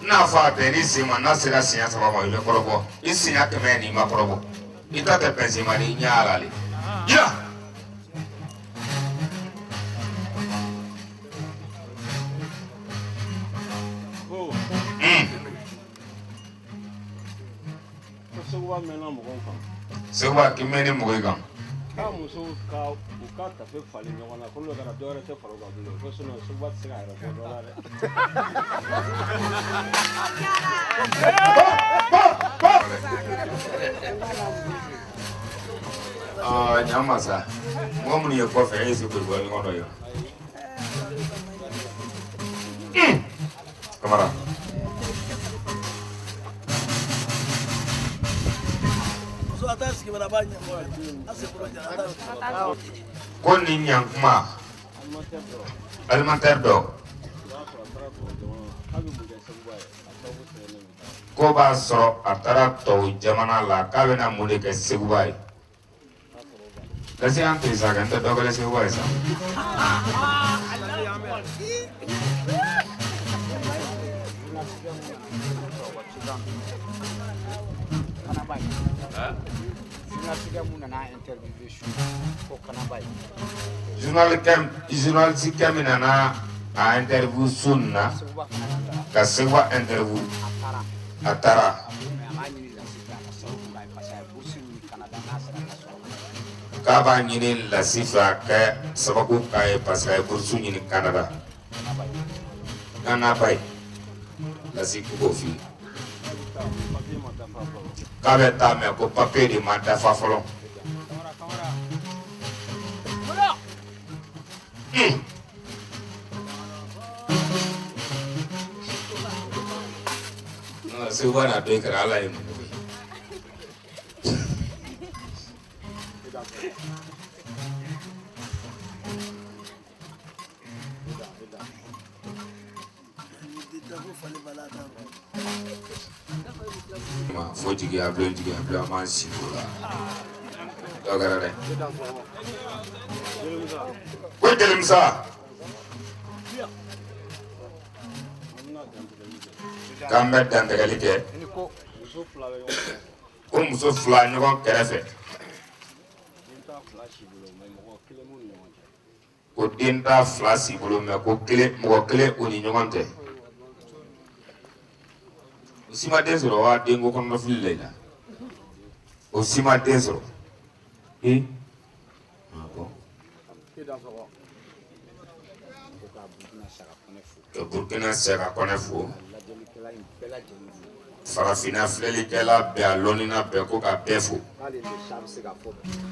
n'a fɔ a bɛn n'i sen ma n'a sera siɲɛ saba ma i bɛ kɔrɔbɔ i siɲɛ kɛmɛ n'i ma kɔrɔbɔ i ta tɛ bɛn sen ma n'i ɲɛ y'a la de ya. Seguba mɛnna mɔgɔw kan. Seguba k'i mɛnni mɔgɔ kan. K'a musow ka u ka tafe falen ɲɔgɔn na ko n'o kɛra dɔwɛrɛ tɛ fara u kan bilen ko sinon Seguba tɛ se k'a yɛrɛ bɔ dɔ la dɛ. Aa ɲa ma sa mɔgɔ minnu ye kɔfɛ e ye se k'o bɔ ɲɔgɔn dɔ ye. Kamara. Ko ni ɲankuma alimentaire dɔ ko b'a sɔrɔ a taara tubabu jamana la k'a bɛna mun de kɛ Seguba ye. Lasi an tɛ sa kɛ n tɛ dɔ kɛlɛ Seguba ye sa. Journaliste kɛ min nana a interview su nin na ka Seguba interview a taara k'a b'a ɲini Lasi fɛ a kɛ sababu k'a ye parce que a ye bourse ɲini Canada. Nana ba ye Lasi k'u k'o f'i ye k'a bɛ taa mɛ ko papier de ma dafa fɔlɔ. Seguba n'a den kɛra Ala ye mun ye. Fo jigiya bulon jigiya bulon an b'an sigi o la dɔ kɛra dɛ ko jelimusa k'an bɛ dantigɛli kɛ ko muso fila ɲɔgɔn kɛrɛfɛ ko den t'a fila si bolo mɛ ko kelen mɔgɔ kelen u ni ɲɔgɔn tɛ o si ma den sɔrɔ wa denko kɔnɔnafili la i la o si ma den sɔrɔ ee ah bon ka Burukina Saka Kɔnɛ fo farafinna filɛlikɛla bɛɛ a lɔnnina bɛɛ ko ka bɛɛ fo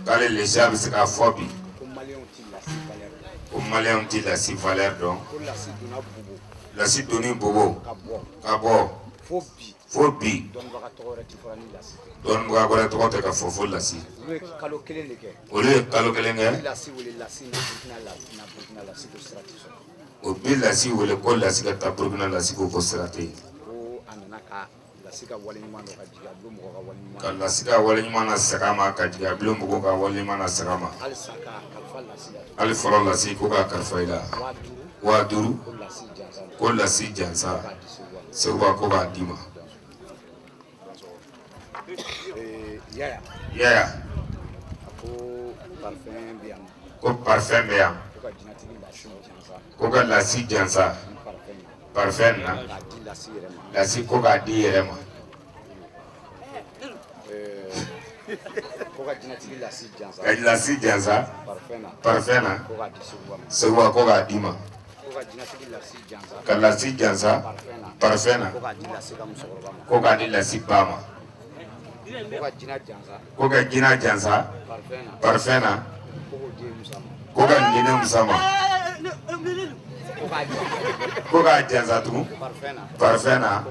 k'ale lesiya bɛ se k'a fɔ bi ko maliyɛnw tɛ lasi valeur dɔn lasi donni bobo ka bɔ fo bi dɔnnibaga wɛrɛ tɔgɔ tɛ ka fɔ fo lasi olu ye kalo kelen kɛ o bi lasi wele ko lasi ka taa Burukina lasi ko ko sira tɛ yen ka lasi ka waleɲuman na segin a ma ka jigin a bulon mɔgɔw ka waleɲuman na segin a ma hali fɔlɔ lasi ko k'a kalifa i la. 5,000 ko lasi jansa Seguba ko k'a d'i ma. Yaya ko parfum bɛ yan ko ka lasi jansa parfum na lasi ko k'a di yɛrɛ ma. Ka lasi jansa parfum na Seguba ko k'a d'i ma. Ka lasi jansa parfum na ko k'a di lasi ba ma. Ko ka jinɛ jansa parfum na ko ka di ne Musa ma. Ko k'a jansa tugun parfum na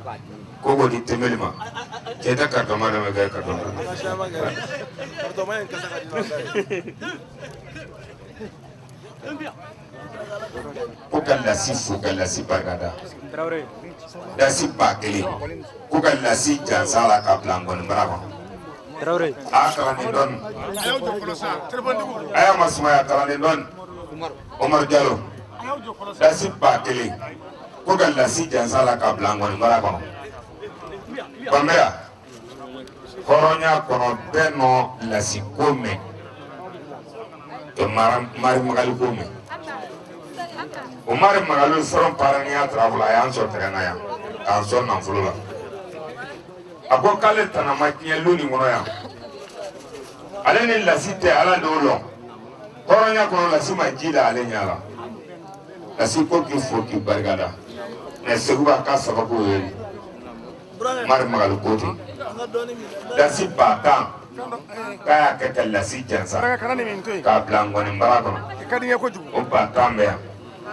ko k'o di Tembeli ma. Cɛ tɛ karitɔma dɔ bɛ kɛ karitɔma. Ko ka lasi fo ka lasi barikada. Lasi 1000 ko ka lasi jansa la k'a bila nkɔnibara kɔnɔ. A kalanden dɔɔni. A y'a masumaya kalanden dɔɔni. Umaru Jalo. Lasi 1000 ko ka lasi jansa la k'a bila nkɔnibara kɔnɔ. Banbɛya hɔrɔnya kɔnɔ bɛɛ nɔ lasi ko mɛn ka mari magali ko mɛn. Umaru Magali sɔrɔ paraniya tarawele a y'an sɔrɔ tɛrɛn na yan k'an sɔn nafolo la. A ko k'ale tana ma diɲɛ lu nin kɔnɔ yan. Ale ni lasi tɛ ala de y'o lɔn. Hɔrɔnya kɔnɔ lasi ma ji da ale ɲɛ la. Lasi ko k'i fo k'i barikada. Mɛ Seguba k'a sababu ye Mari Magali ko ten. Lasi 10,000 k'a y'a kɛ ka lasi jansa k'a bila nkɔnibara kɔnɔ. O 10,000 bɛ yan.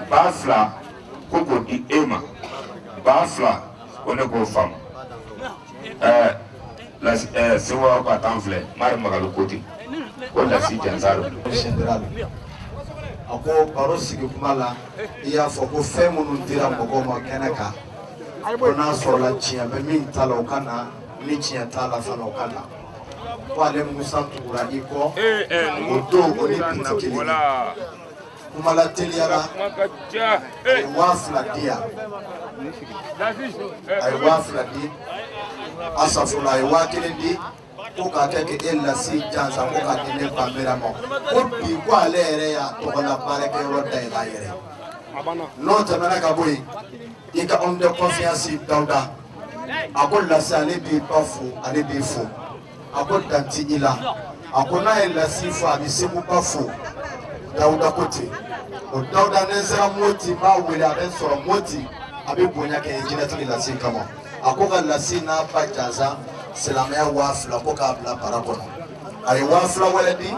2,000 ko k'o di e ma. 2,000 ko ne k'o faamu. Seguba ka tan filɛ Mari Magali ko ten ko lasi jansa don. A ko baro sigi kuma la i y'a fɔ ko fɛn minnu dira mɔgɔw ma kɛnɛ kan ko n'a sɔrɔla tiɲɛ bɛ min ta la o ka na ni tiɲɛ t'a la fana o ka na ko ale Musa tugura i kɔ o don o ni bi tɛ kelen ye. Kuma la teliyara a ye 2,000 di yan a ye 2,000 di Asafula a ye 1,000 di ko k'a kɛ k'e lasi jansa ko k'a di ne Banbera ma ko bi ko ale yɛrɛ y'a tɔgɔla baarakɛyɔrɔ dayɛlɛ a yɛrɛ n'o tɛmɛna ka bɔ yen i ka homme de confiance Dawuda a ko lasi ale b'i ba fo ale b'i fo a ko dan ti i la a ko n'a ye lasi fo a bɛ Seguba fo Dawuda ko ten o Dawuda ne sera Moti n b'a wele a bɛ sɔrɔ Moti a bɛ bonya kɛ jinɛtigi lasi kama a ko ka lasi n'a ba jansa silamɛya 2,000 ko k'a bila bara kɔnɔ a ye 2,000 wɛrɛ di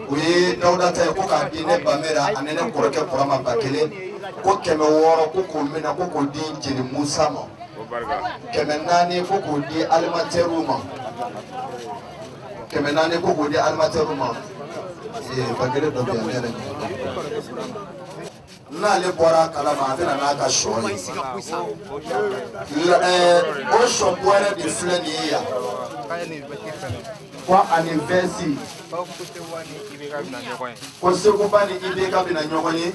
o ye Dawuda ta ye ko k'a di ne Banbera ani ne kɔrɔkɛ Burama 1000 ko 600 ko k'o minɛ ko k'o di Jeli Musa ma 400 ko k'o di alimentaire ma 400 ko k'o di alimentaire ma 1000 dɔ bɛ yan ne yɛrɛ n'ale bɔra a kalama a bɛ na n'a ka sɔ ye o sɔ bɔrɛ de filɛ nin ye yan ko ani vɛsi ko Seguba ni IBK bɛna ɲɔgɔn ye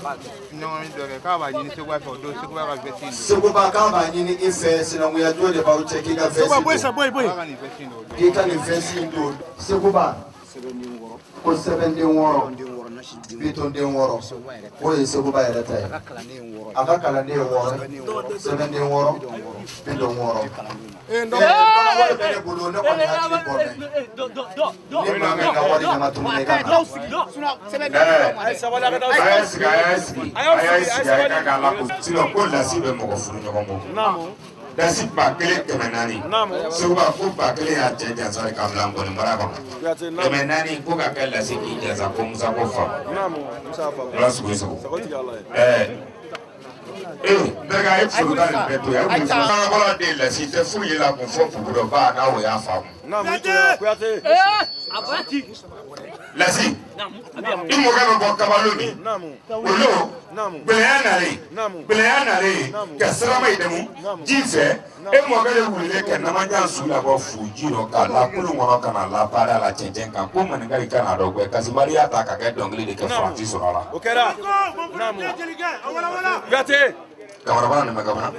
Seguba k'a b'a ɲini i fɛ sinankunya jo de b'aw cɛ k'i ka vɛsi don k'i ka nin vɛsi in don Seguba ko sɛbɛnden 6 bitonden 6 o ye Seguba yɛrɛ ta ye a ka kalanden ye 6 sɛbɛnden 6 bidon 6 wari bɛ ne bolo ne kɔni hakili bɔ mɛ ni maa min ka wari ɲama tunu i ka na. A y'a sigi a y'a sigi a y'a sigi a ka k'a la ko sinon ko lasi bɛ mɔgɔ furu ɲɔgɔn bɔ. Lasi 1400 Seguba ko 1000 y'a cɛ jansa de k'a bila nkɔnibara kɔnɔ 400 ko ka kɛ lasi k'i jansa ko Musa ko faamu ala sogo sogo n terikɛ a ye furu ka nin bɛɛ to yan a de lasi tɛ foyi ye la kun fɔ pupu dɔ ba n'a o y'a faamu lasi I mɔkɛ bɛ bɔ kabalo min olu gɛlɛya nalen gɛlɛya nalen ka sirama yi dɛmɛ ji fɛ e mɔkɛ de wulilen ka namajan su labɔ fu ji rɔ k'a la kulun kɔnɔ ka na la baara la cɛncɛn kan ko maninka i kana dɔn gbɛ kasimari y'a ta ka kɛ dɔnkili de kɛ faransi sɔrɔ a la. O kɛra. Kuyate. Kamarabana nin bɛ kamana.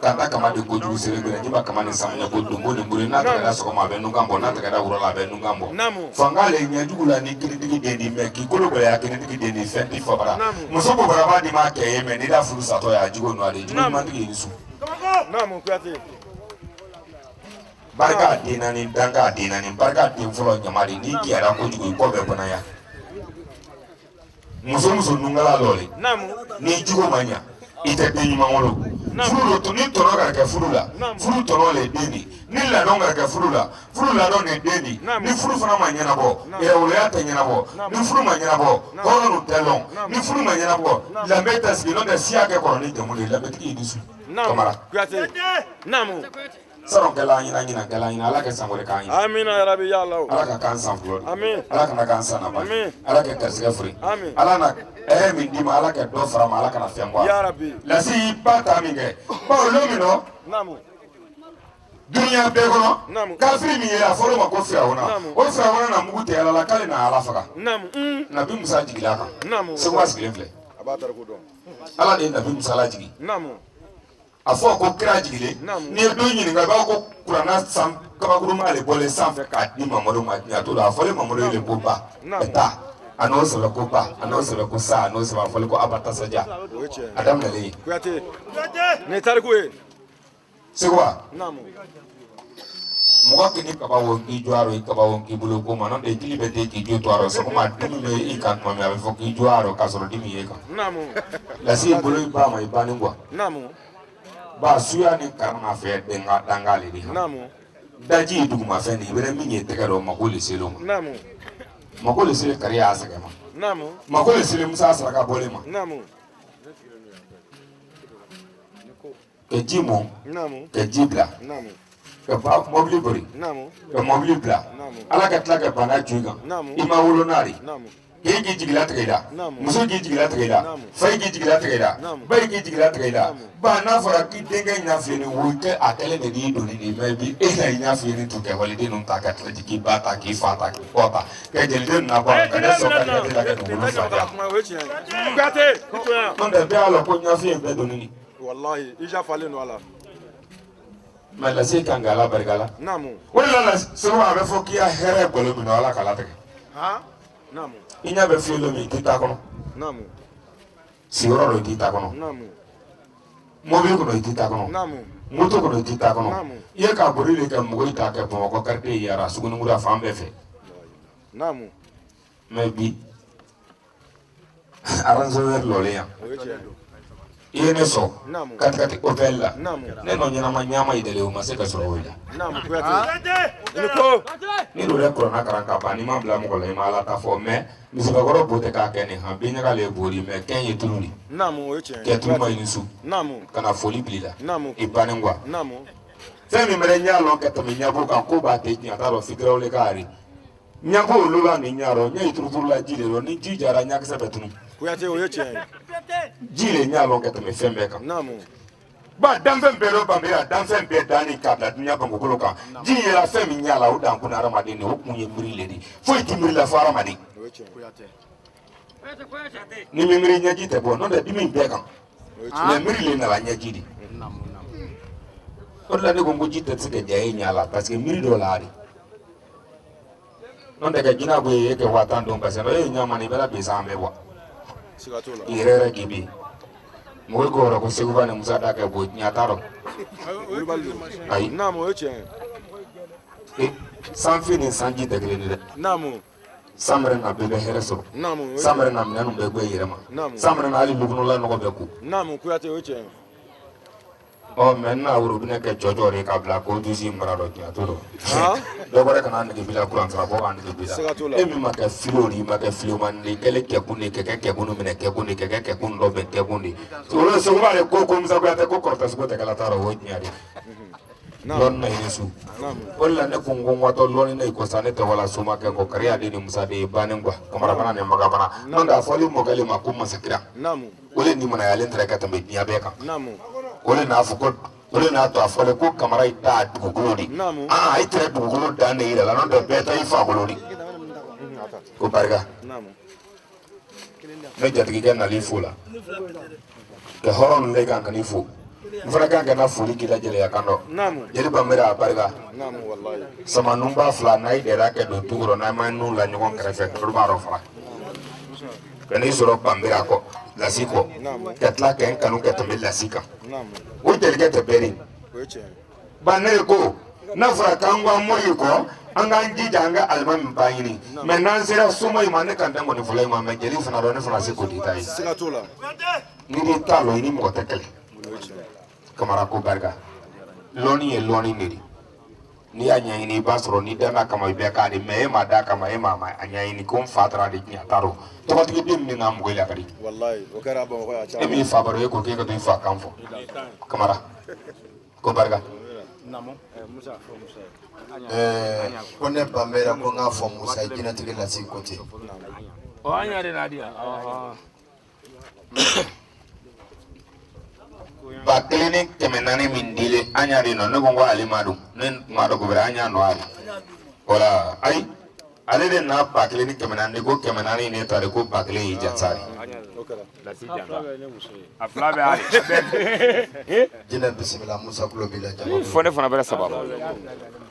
Kanta kama de kojugu sere gbɛrɛ jiba kama ni samunɛ ko donko ni buri n'a tɛgɛda sɔgɔma a bɛ nukan bɔ n'a tɛgɛda wula la a bɛ nukan bɔ fanga le ɲɛjugu la ni kiritigi den di mɛ k'i kolo gɛlɛya kiritigi den di fɛn ti fabara muso bobaraba di ma kɛ ye mɛ n'i da furu satɔ ye a jugo nɔ de jugo ɲumantigi ye su barika den naani danka den naani barika den fɔlɔ ɲama de n'i kiyara kojugu i kɔ bɛ kɔnɔya muso muso nunkala dɔ le n'i jogo ma ɲa i tɛ den ɲuman wolo furu do ni tɔnɔ ka kɛ furu la furu tɔnɔ le den di ni ladɔn ka kɛ furu la furu ladɔn de den di ni furu fana ma ɲɛnabɔ yɛrɛwoloya tɛ ɲɛnabɔ ni furu ma ɲɛnabɔ hɔrɔn tɛ lɔn ni furu ma ɲɛnabɔ danbe tɛ sigi n'o tɛ siya kɛ kɔrɔ ni jamu de ye danbetigi y'i dusu kamara Sanu kɛla an ɲɛna ɲinan kɛla an ɲɛna Ala kɛ san wɛrɛ k'an ye. Amina yarabi ya Allah. Ala ka k'an san fɔlɔ. Amin. Ala kana k'an san laban. Amin. Ala kɛ garisɛgɛ fori. Amin. Ala na hɛrɛ min d'i ma Ala kɛ dɔ fara ma Ala kana fɛn bɔ a la. Ya Rabbi. Lasi y'i ba ta min kɛ bawo lon min nɔ Naamu. dunuya bɛɛ kɔnɔ Naamu. kafiri min ye a fɔra o ma ko firawuna Naamu. o firawuna na mugu tɛ Ala la k'ale na Ala faga. Naamu. Nabi Musa jigila a kan. Naamu. Seguba sigilen filɛ. A b'a tariku dɔn. Ala de ye Nabi Musa lajigin. Naamu. A fɔ ko kira jigilen n'i ye dɔ ɲininka i b'a ko kuranna san kabakuruma le bɔlen sanfɛ k'a di Mamadu ma diɲɛ to la a fɔlen Mamadu ye le ko ba ɛ taa a n'o sɛbɛn ko ba a n'o sɛbɛn ko sa a n'o sɛbɛn a fɔlen ko abatasaja a daminɛlen ye. Kuyate. Nin ye tariku ye. Seguba. Naamu. Mɔgɔ k'i kaba wo k'i jɔ a rɔ i kaba wo k'i bolo ko ma n'o tɛ jili bɛ ten k'i jo to a rɔ sɔgɔma dimi bɛ i kan tuma min a bɛ fɔ k'i jɔ a rɔ k'a sɔrɔ dimi y'e kan. Naamu. Lasi i bolo i ba ma i banni kuwa. Naamu. Ba suya ni karama fɛ den danga le de. Naamu. Daji ye dugumafɛn de ye i bɛ min ye tɛgɛ dɔ mako le selen o ma. Naamu. Mako le selen kari y'a sɛgɛn ma. Naamu. Mako le selen Musa saraka bɔlen ma. Naamu. Ka ji mɔn. Naamu. Ka ji bila. Naamu. Ka ba mɔbili bori. Naamu. Ka mɔbili bila. Naamu. Ala ka tila ka bana ju i kan. Naamu. I ma wolo n'a de. Naamu. K'e k'i jigila tigɛ i la. Naamu. Muso k'i jigila tigɛ i la. Naamu. Fa k'i jigila tigɛ i la. Naamu. Ba k'i jigila tigɛ i la. Naamu. Ba n'a fɔra k'i denkɛ ɲɛ fiyɛ ni wo kɛ a kɛlen de n'i doni de mais bi e ka ɲɛ fiyɛ ni tun kɛ waliden ninnu ta ka tila k'i ba ta k'i fa ta k'i kɔ ta ka jeliden ninnu nabɔ a la ka ne sɔn ka ne la ka dugukolo fa diya. O ye tiɲɛ ye. Kuyate. I to yan. N'o tɛ bɛɛ y'a lɔn ko ɲɛ fiyɛ bɛɛ doni de. Walahi i ja falen don a la. Mais lase kan ka Ala barika la. Naamu. O de la Seguba a bɛ fɔ k'i ya hɛrɛ gɔlɔ min na Ala k'a latigɛ. Han. Naamu. I ɲɛ bɛ fiyɛ don min i tɛ taa kɔnɔ. Naamu. Sigiyɔrɔ dɔ i tɛ taa kɔnɔ. Naamu. Mobili kɔnɔ i tɛ taa kɔnɔ. Naamu. Moto kɔnɔ i tɛ taa kɔnɔ. Naamu. I ye ka boli de kɛ mɔgɔw ta kɛ Bamakɔ quartier yara Sugunikura fan bɛɛ fɛ. Naamu. Mais bi Range Rover lɔlen yan. O ye tiɲɛ ye. I ye ne sɔn Naamu. katikati Opel la. Naamu. Ne nɔ ɲɛnama ɲama yi dɛlɛ o ma se ka sɔrɔ o la. Naamu Kuyate. I ni ko. Ni dun yɛrɛ kuranna karan ka ban n'i ma bila mɔgɔ la i ma Ala ta fɔ mais misibakɔrɔ bo tɛ k'a kɛ nin han binɲaga le ye bo di mais kɛn ye tulu di. Naamu o ye tiɲɛ ye. Kɛ tulu ma i ni su. Naamu. Ka na foli bila i la. Naamu. I bannen kuwa. Naamu. Fɛn min bɛ ɲɛ lɔn ka tɛmɛ ɲɛbo kan ko b'a tɛ tiɲɛ t'a dɔn fitiriwale ka ari. Ɲɛko olu b'a ni ɲɛ rɔ ɲɛ ye turuturu la ji de rɔ ni ji jara ɲakisɛ bɛ tunu. Kuyate o ye tiɲɛ ye. Ji le ɲɛ lɔn ka tɛmɛ fɛn bɛɛ kan. Naamu. Ba danfɛn bɛɛ dɔ banbera danfɛn bɛɛ danni k'a bila dunuya bankokolo kan ji yera fɛn min ɲɛ la o dan kun hadamaden de o kun ye miiri le de foyi tɛ miiri la fo hadamaden. O ye tiɲɛ ye. Ni min miiri ɲɛji tɛ bɔ n'o tɛ dimi bɛɛ kan O ye tiɲɛ mais miiri le nana ɲɛji de. O de la ne ko n ko ji tɛ se ka ja e ɲɛ la parce que miiri dɔ la de. N'o tɛ ka jinɛ bɔ yen e kɛ 50,000 don parce que e ye ɲɛ ma nin i bɛ la bi san bɛɛ bɔ. Siga t'o la. I yɛrɛ yɛrɛ k'i bi mɔgɔ ko yɔrɔ ko Seguba ni Musa da kɛ bo diɲɛ t'a dɔn. Wulibali don. Ayi. Naamu o ye tiɲɛ ye. Sanfin ni sanji tɛ kelen ye dɛ. Naamu. San bɛrɛ na bɛɛ bɛ hɛrɛ sɔrɔ. Naamu o ye San tiɲɛ bɛrɛ ye. na minɛnw bɛɛ gbɛ yɛrɛ ma. Naamu. San bɛrɛ na hali lukɔnɔla nɔgɔ bɛɛ ko. Naamu Kuyate o ye tiɲɛ ye. Ɔ mais n na worobinɛ kɛ jɔjɔ de k'a bila ko dusi mara dɔ diɲɛ t'o dɔn. Han. Dɔ wɛrɛ kana nege b'i la kuran sara bɔ ka nege b'i la. Siga t'o la. E min ma kɛ filew de i ma kɛ filew de kɛlen kɛkun de kɛkɛ kɛkun minɛ kɛkun de kɛkɛ kɛkun dɔ bɛn kɛkun de. Olu Seguba de ko ko Musa Kuyate ko kɔrɔtɛ sogo tɛ kɛla t'a dɔn o ye tiɲɛ de. Lɔnni na i ni su. O de la ne ko n ko n watɔ lɔnni na i ko sa ne tɔgɔ la somakɛ kɔ kariya den ni musa den ye bannen kuwa kamarabana ni magabana n'o tɛ a fɔli mɔkɛ le ma ko masakira o le nimanayalen tɛrɛ ka tɛmɛ diɲɛ bɛɛ kan o le n'a fɔ ko o de n'a to a fɔlen ko kamara i ta dugukolo de aa i tɛrɛ dugukolo dan de yira la n'o tɛ bɛɛ ta i fakolo de ko barika ne jatigikɛ nali fo la ka hɔrɔn ninnu de kan ka n'i fo n fana kan ka na foli k'i la jeliya kan dɔ jeli banbera a barika sama nunba fila n'a ye dɛra kɛ don tu kɔrɔ n'a ma nun la ɲɔgɔn kɛrɛfɛ dɔ b'a dɔ fara ka n'i sɔrɔ banbera kɔ lasi kɔ ka tila ka n kanu ka tɛmɛ lasi kan o jelikɛ tɛ bɛɛ de ba ne de ko n'a fɔra k'an ko an mori kɔ an k'an jija an ka alimami ba ɲini mɛ n'an sera soma in ma ne kan tɛ nkɔni fɔlɔ in ma mɛ jeli fana dɔn ne fana se k'o di ta ye n'i b'i ta lɔn i ni mɔgɔ tɛ kɛlɛ kamara ko barika lɔnni ye lɔnni de ye n'i y'a ɲɛɲini i b'a sɔrɔ n'i danna kama i bɛ k'a de mɛ e ma da kama e ma a ɲɛɲini ko n fa taara de diɲɛ t'a dɔn tɔgɔtigi den min n'a mɔgɔ la ka di e m'i fa baro e ko k'e ka to i fa kan fɔ kamara ko barika ko ne banbera ko n k'a fɔ musa ye jinɛtigi lasi ko ten 1400 min dilen an y'a de nɔ ne ko n ko ale ma don ne ma dɔn ko wɛrɛ an y'a nɔ ale wala ayi ale de n'a 1400 ko 400 ne ta de ko 1000 y'i jansa de a fila bɛ ale jinɛ bisimila musa kulo b'i la jama fɔ ne fana bɛ saba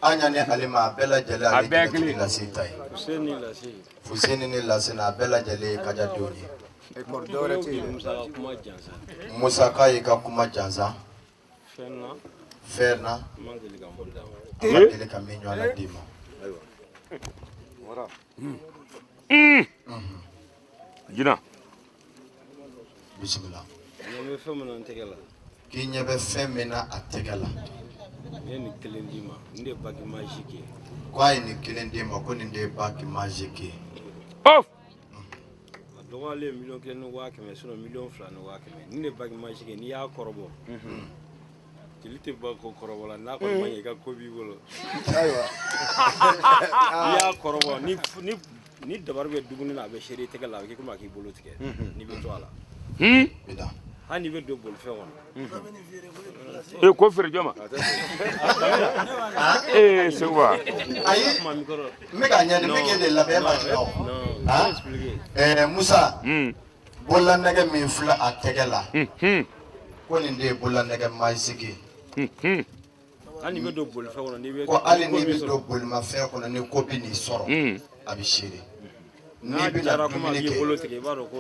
an y'a ni ale ma a bɛɛ lajɛlen ale jinɛtigi lasi ta ye fuseni ni lasina a bɛɛ lajɛlen ye kajadenw ye musa k'a y'i ka kuma jansa fɛn na a ma deli ka min ɲɔgɔn d'i ma jina bisimila k'i ɲɛ bɛ fɛn min na a tɛgɛ la ne ye nin kelen d'i ma nin de ye bague magique ye k'a ye nin kelen d'i ma ko nin de ye bague magique ye a dɔgɔyalen ye 1,1 miliyɔn sinon 2,2 miliyɔn nin de ye bague magique ye n'i y'a kɔrɔbɔ jeli tɛ ban ko kɔrɔbɔ la n'a kɔni ma ɲɛ i ka ko b'i bolo ayiwa n'i y'a kɔrɔbɔ ni ni ni dabari bɛ dumuni na a bɛ seere i tɛgɛ la a bɛ kɛ komi a k'i bolo tigɛ n'i bɛ to a la hali n'i bɛ don bolifɛn kɔnɔ e ko feere jɔn ma ee seguba ayi n bɛ k'a ɲɛni n bɛ k'e de labɛn e ma tila o ɛɛ musa bololanɛgɛ min filɛ a tɛgɛ la ko nin de ye bololanɛgɛ magique ye hali n'i bɛ don bolifɛn kɔnɔ n'i bɛ ko hali n'i bɛ don bolimafɛn kɔnɔ ni ko bɛ n'i sɔrɔ a bɛ seere n'i bɛna dumuni kɛ bolo tigɛ i b'a dɔn ko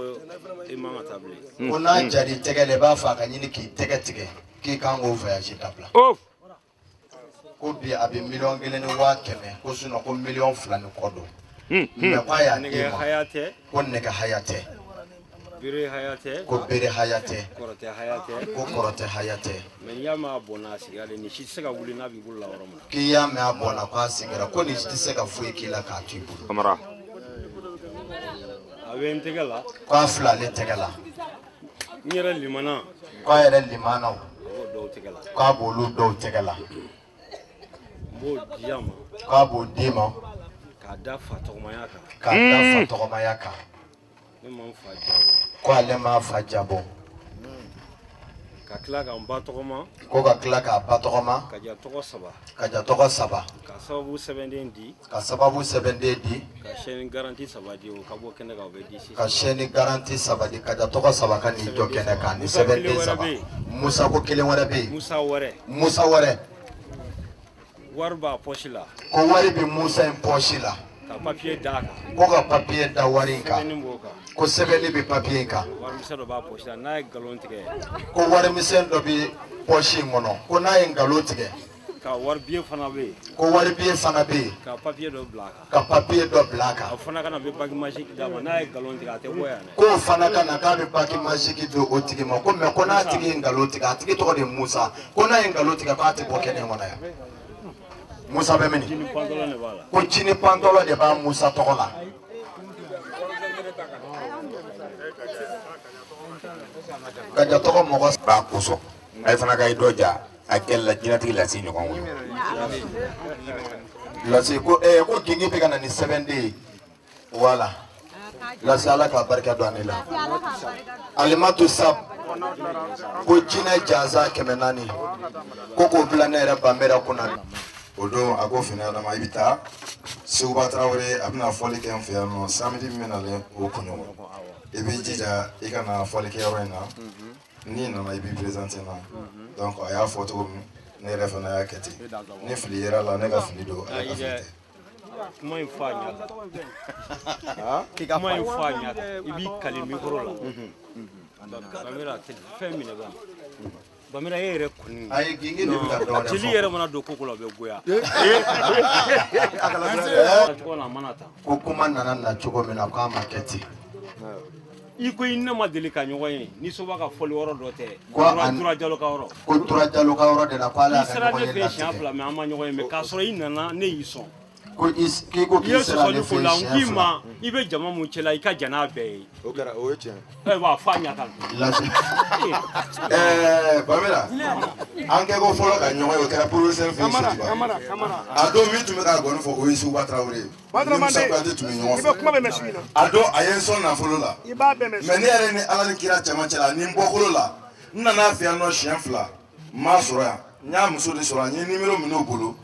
e man ka taa bilen ko n'a jar'i tɛgɛ la i b'a fɔ a ka ɲini k'i tɛgɛ tigɛ k'i kan k'o voyage dabila ko bi a bɛ 1,1 miliyɔn ko sinon ko 2 miliyɔn ni kɔ don mais k'a y'a d'i ma ko nɛgɛ haya tɛ bere haya tɛ ko bere haya tɛ kɔrɔtɛ haya tɛ ko kɔrɔtɛ haya tɛ mais n'i y'a mɛn a bɔnna a sigira de nin si tɛ se ka wuli n'a b'i bolo la yɔrɔ min na k'i y'a mɛn a bɔnna k'a sigira ko nin si tɛ se ka foyi k'i la k'a to i bolo kamara a bɛ n tɛgɛ la k'a filɛ ale tɛgɛ la n yɛrɛ limana k'a yɛrɛ limanaw a b'o dɔw tɛgɛ la k'a b'olu dɔw tɛgɛ la n b'o di a ma k'a b'o d'i ma k'a da fa tɔgɔmaya kan k'a da fa tɔgɔmaya kan ne ma n fa jabɔ ko ale m'a fa jabɔ ka tila ka n ba tɔgɔma ko ka tila k'a ba tɔgɔma ka ja tɔgɔ saba ka ja tɔgɔ saba ka sababu sɛbɛnden di ka sababu sɛbɛnden di ka chaîne garantie saba di o ka bɔ kɛnɛ kan o bɛ di sisan ka chaîne garantie saba di ka ja tɔgɔ saba ka n'i jɔ kɛnɛ kan ni sɛbɛnden saba musa ko kelen wɛrɛ bɛ yen musa wɛrɛ musa wɛrɛ wari b'a pɔsi la ko wari bɛ musa in pɔsi la ka papiye d'a kan ko ka papiye da wari in kan sɛbɛnni b'o kan ko sɛbɛnni bɛ papiye in kan warimisɛn dɔ b'a pɔsi la n'a ye nkalon tigɛ ko warimisɛn dɔ bɛ pɔsi in kɔnɔ ko n'a ye nkalon tigɛ ka wari biye fana bɛ yen ko wari biye fana bɛ yen ka papiye dɔ bila a kan ka papiye dɔ bila a kan a fana ka na bɛ bague magique d'a ma n'a ye nkalon tigɛ a tɛ bɔ yan dɛ k'o fana ka na k'a bɛ bague magique di o tigi ma ko mais ko n'a tigi ye nkalon tigɛ a tigi tɔgɔ de ye musa ko n'a ye nkalon tigɛ k'a tɛ bɔ kɛnɛ in kɔnɔ yan musa bɛ min jini pantalon de b'a la ko jini pantalon de b'a musa tɔgɔ la ka ja tɔgɔ mɔgɔ b'a kosɔn a ye fana ka i dɔ ja A gɛlɛla diɲɛlatigɛ lasi ɲɔgɔn kɔnɔ. Lasi ko ko Gingi bɛ ka na ni sɛbɛnden ye. Voilà. Lasi, Ala ka barika don ale la. Alimatu Sab ko jinɛ jansa 400, ko k'o bila ne yɛrɛ Banbera kunna. O don, a ko Fini Adama, i bɛ taa Seguba Tarawele, a bɛna fɔli kɛ n fɛ yan nɔ samedi min bɛ nalen, o kunɲɔgɔn. I b'i jija i ka na fɔlikɛyɔrɔ in na. N'i nana, i b'i présenter na. Donc a y'a fɔ cogo min, ne yɛrɛ fana y'a kɛ ten. Ni fili yera la, ne ka fili don, ale ka fili tɛ. Kuma in fɔ a ɲɛ kan, kuma in fɔ a ɲɛ kan, i b'i kali micro la. Bamira, fɛn minɛ ban. Bamira, e yɛrɛ kɔni. Ayi, Gingi de bɛ ka dɔ wɛrɛ fɔ. Jeli yɛrɛ mana don ko ko la, o bɛ goya. Cogo na a mana tan. Ko kuma nana na cogo min na, k'a ma kɛ ten. I ko i ne ma deli ka ɲɔgɔn ye ni soba ka fɔli yɔrɔ dɔ tɛ. Ko Tura Jalo ka yɔrɔ. Ko Tura Jalo ka yɔrɔ de la, ko ala I y'a ka sera ɲɔgɔn ne ye fɛ yen siɲɛ latigɛ. 2, mais an ma ɲɔgɔn ye, mais k'a sɔrɔ i nana, ne y'i sɔn. Ko i k'i ko I ye k'i sera ale sɔsɔli fɛ ko yen la, n siɲɛ k'i 2. ma, i bɛ jama mun cɛla, i ka jan n'a bɛɛ ye. O kɛra, o ye tiɲɛ. Ɛ wa f'a ɲɛ kan. Lasi. Bamira, an kɛ ko fɔlɔ ka ɲɔgɔn ye, o kɛra professeur fɛ yen Sotiba. A don, min tun bɛ ka gɔni fɔ, o ye Seguba Tarawele ye. Ni Musa Kuyate tun bɛ ɲɔgɔn I bɛ kuma bɛɛ mɛn su in na. A don, a ye n sɔn nafolo la. I b'a bɛɛ mɛn su Mais ne yɛrɛ ni Ala ni kira cɛmancɛ la, ni n bɔkolo la, n nana a fɛ yan nɔ siɲɛ 2, n m'a sɔrɔ yan. N y'a muso de sɔrɔ yan, n ye numéro minɛ o bolo.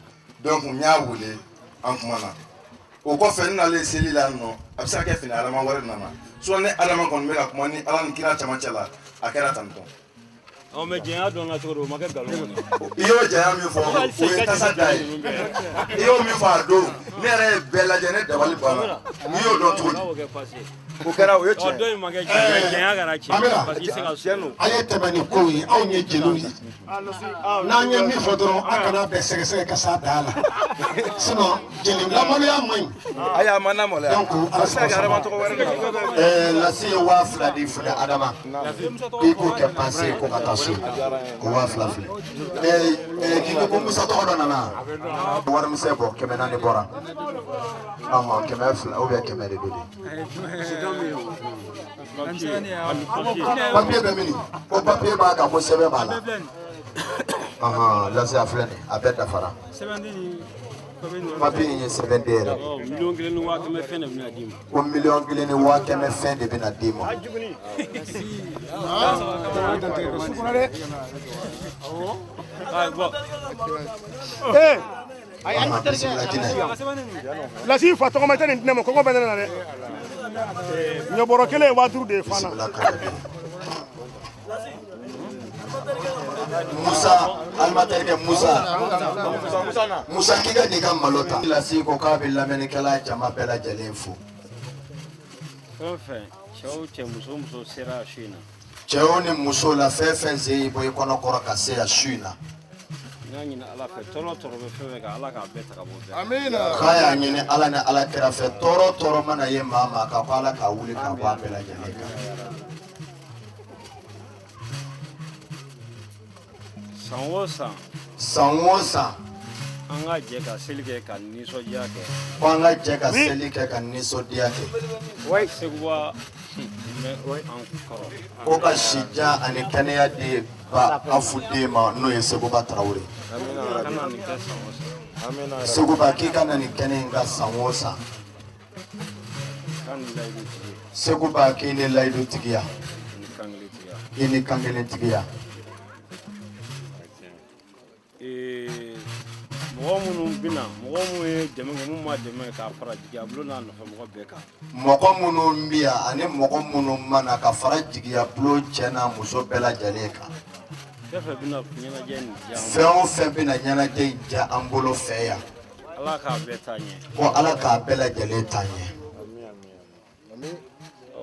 Donc n y'a wele, an kumana. O kɔfɛ, n nalen seli la yan nɔ, a bɛ se ka kɛ Fini Adama wɛrɛ nana. Sinon ne Adama kɔni bɛ ka kuma ni Ala ni kira cɛmancɛ la, a kɛra tan tɔ. Ɔ, mais jɛnya dɔnna cogo di? O ma kɛ nkalon kɔni. I y'o janya min fɔ, o ye tasa da ye. I y'o min fɔ a don, ne yɛrɛ ye bɛɛ lajɛ, ne dabali banna. N'i y'o dɔn cogo di? K'o kɛ pase. O kɛra, o ye Ɔ, tiɲɛ. dɔ in ma kɛ tiɲɛ, mais jɛnya kɛra tiɲɛ. Bamira, Parce que i tɛ se ka sɔn. a ye tɛmɛ ni kow ye. Anw ye jeliw ye, n'an ye min fɔ dɔrɔn, an kana bɛɛ sɛgɛsɛgɛ ka s'a dan la, sinon jeli lamaloya man ɲi. Ayi, a ma namaloya. Donc A bɛ se ka kɛ Adama tɔgɔ wɛrɛ de la. Lasi ye 2000 di Funɛ Adama, k'i k'o kɛ pase ko ka taa so. Ko 2000 filɛ. K'i ko ko Musa tɔgɔ dɔ nana warimisɛn bɔ, 400 bɔra. Ɔhɔn, 200 ou bien 100 de don de. Papier bɛ min? Ko papier b'a kan, ko sɛbɛn b'a la. Ɔhɔn, Lasi, a filɛ nin ye, a bɛɛ dafara. Papier in ye sɛbɛnden yɛrɛ de ye. Ɔ, 1 100 000 fɛn de bɛna d'i ma. Ko 1 100 000 fɛn de bɛna d'i ma. Ayi, bɔ. Ɔhɔn, bisimila jinɛ. Lasi fa tɔgɔma, i tɛ nin di ne ma, kɔngɔ bɛ ne la dɛ. Ɲɔbɔrɔ kelen ye 5000 de ye fana. Bisimila kaladen. Musa alimaterikɛ Musa, Musa, k'i ka n'i ka malo ta. Lasi ko k'a bɛ lamɛnnikɛla jama bɛɛ lajɛlen fo. Fɛn o fɛn, cɛ o cɛ, muso o muso sera a su in na. Cɛw ni muso la, fɛn fɛn sen y'i bɔ i kɔnɔ kɔrɔ ka se yan su in na. N y'a ɲini Ala fɛ, tɔɔrɔ tɔɔrɔ bɛ fɛn fɛn kan, Ala k'a bɛɛ ta ka bɔ bɛɛ. K'a y'a ɲini Ala ni Ala kira fɛ, tɔɔrɔ tɔɔrɔ mana ye maa maa kan, ko Ala k'a wuli k'a bɔ a bɛɛ lajɛlen kan. San o san. San o san. An ka jɛ ka seli kɛ ka nisɔndiya kɛ. Ko an ka jɛ ka seli kɛ ka nisɔndiya kɛ. Seguba bɛ an kɔrɔ. Ko ka si jan ani kɛnɛya di ba Afu den ma, n'o ye Seguba Tarawele. Ka na nin kɛ san o san. Seguba, k'i ka na nin kɛnɛ in kan san o san. K'a ni layidu tigi. Seguba, k'i ni layidu tigiya. Ni kankelen tigiya. I ni kankelen tigiya. Mɔgɔ minnu bɛna, mɔgɔ minnu ye dɛmɛ kɛ, minnu ma dɛmɛ kɛ, k'a fara jigiya bulon n'a nɔfɛ mɔgɔ bɛɛ kan. Mɔgɔ minnu bɛ yan ani mɔgɔ minnu ma na, ka fara jigiya bulon cɛ n'a muso bɛɛ lajɛlen kan. Fɛn fɛn bɛna ɲɛnajɛ nin diya an Fɛn o fɛn bɛna ɲɛnajɛ in diya an bolo fɛ yan. Ala k'a bɛɛ taa ɲɛ. Ko Ala k'a bɛɛ lajɛlen taa ɲɛ. Ɔ,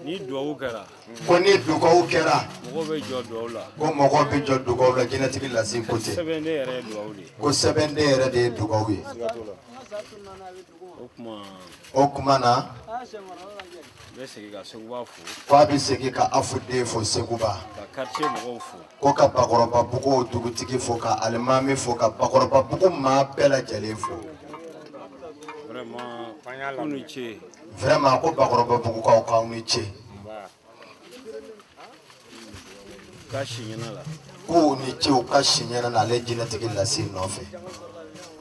ni duwawu kɛra. Ko ni dugawu kɛra. Mɔgɔw bɛ jɔ duwawu la. Ko mɔgɔw bɛ jɔ dugawu la, jinɛtigi Lasi ko ten. Sɛbɛnden yɛrɛ ye duwawu de ye. Ko sɛbɛnden yɛrɛ de ye dugawu ye. O tuma. O tuma na. N bɛ segin ka Seguba fo. Ko a bɛ segin ka Afu den fo, Seguba. Ka quartier mɔgɔw fo. Ko ka Bakɔrɔbabugu dugutigi fo, ka alimami fo, ka Bakɔrɔbabugu maa bɛɛ lajɛlen fo. Vraiment, k'u ni ce. Vraiment, ko Bakɔrɔbabugukaw k'aw ni ce. Ka si ɲɛna la. K'u ni ce u ka si ɲɛna na ale jinɛtigi lasi nɔfɛ.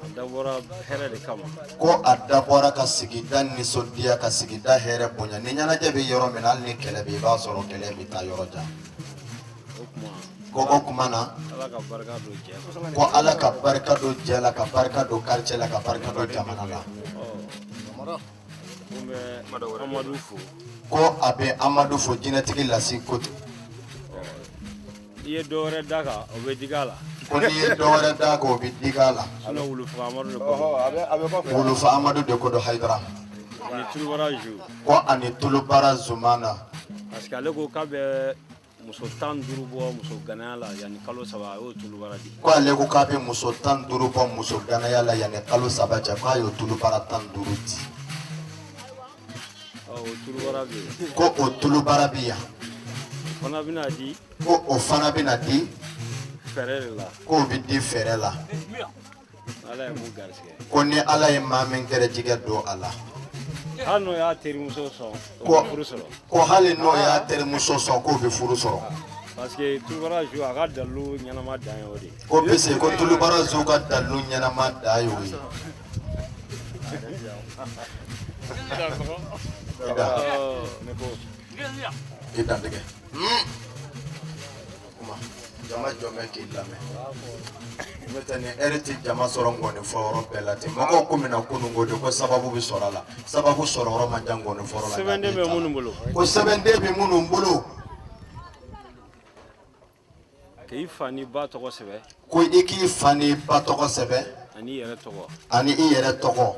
A dabɔra hɛrɛ de kama. Ko a dabɔra ka sigida nisɔndiya, ka sigida hɛrɛ bonya. Ni ɲɛnajɛ bɛ yɔrɔ min na, hali ni kɛlɛ bɛ, i b'a sɔrɔ kɛlɛ bɛ taa yɔrɔ jan. O tuma, Ko o tuma na, Ala ka barika don jɛ la. Ko Ala ka barika don jɛ la, ka barika don quartier la, ka barika don jamana la. Ɔ, ko n bɛ Amadu fo. Ko a bɛ Amadu fo, jinɛtigi lasi ko ten. I ye dɔ wɛrɛ d'a kan, o bɛ digi a la. Ko n'i ye dɔ wɛrɛ d'a kan, o bɛ digi a la. Sinon wulufaga Amadu de ko don. Wulufa Amadu de ko don, Hayidara. Ani tulubara zu. Ko ani tulubara Zumana. Parce que ale ko k'a bɛ muso 15 bɔ muso ganaya la yanni kalo 3, a y'o tulubara di. Ko ale ko k'a bɛ muso 15 bɔ muso ganaya la yanni kalo 3 cɛ, k'a y'o tulubara 15 di. Ɔ, o tulubara bɛ yen. Ko o tulubara bɛ yan. O fana bɛna di. Ko o fana bɛna di. Fɛɛrɛ de la. K'o bɛ di fɛɛrɛ la. Ala ye mun garisɛgɛ. Ko ni Ala ye maa min garijɛgɛ don a la. Hali n'o y'a terimuso sɔn, o bɛ furu sɔrɔ. Ko hali n'o y'a terimuso sɔn, k'o bɛ furu sɔrɔ. Parce que tulubara zu, a ka dalilu ɲɛnama dan ye o de ye. Ko parce ko tulubara zu ka dalilu ɲɛnama dan y'o ye. I dantigɛ. Kuma jama jɔn bɛ k'i lamɛn. N'o tɛ nin ɛri tɛ jama sɔrɔ ngɔni fɔ yɔrɔ bɛɛ la ten. Mɔgɔw ko min na kunun ko de ko sababu bɛ sɔrɔ a la. Sababu sɔrɔ yɔrɔ man jan ngɔni fɔ yɔrɔ la. Sɛbɛnden bɛ minnu bolo. Ko sɛbɛnden bɛ minnu bolo. K'i fa ni ba tɔgɔ sɛbɛn. Ko i k'i fa ni ba tɔgɔ sɛbɛn. Ani i yɛrɛ tɔgɔ. Ani i yɛrɛ tɔgɔ.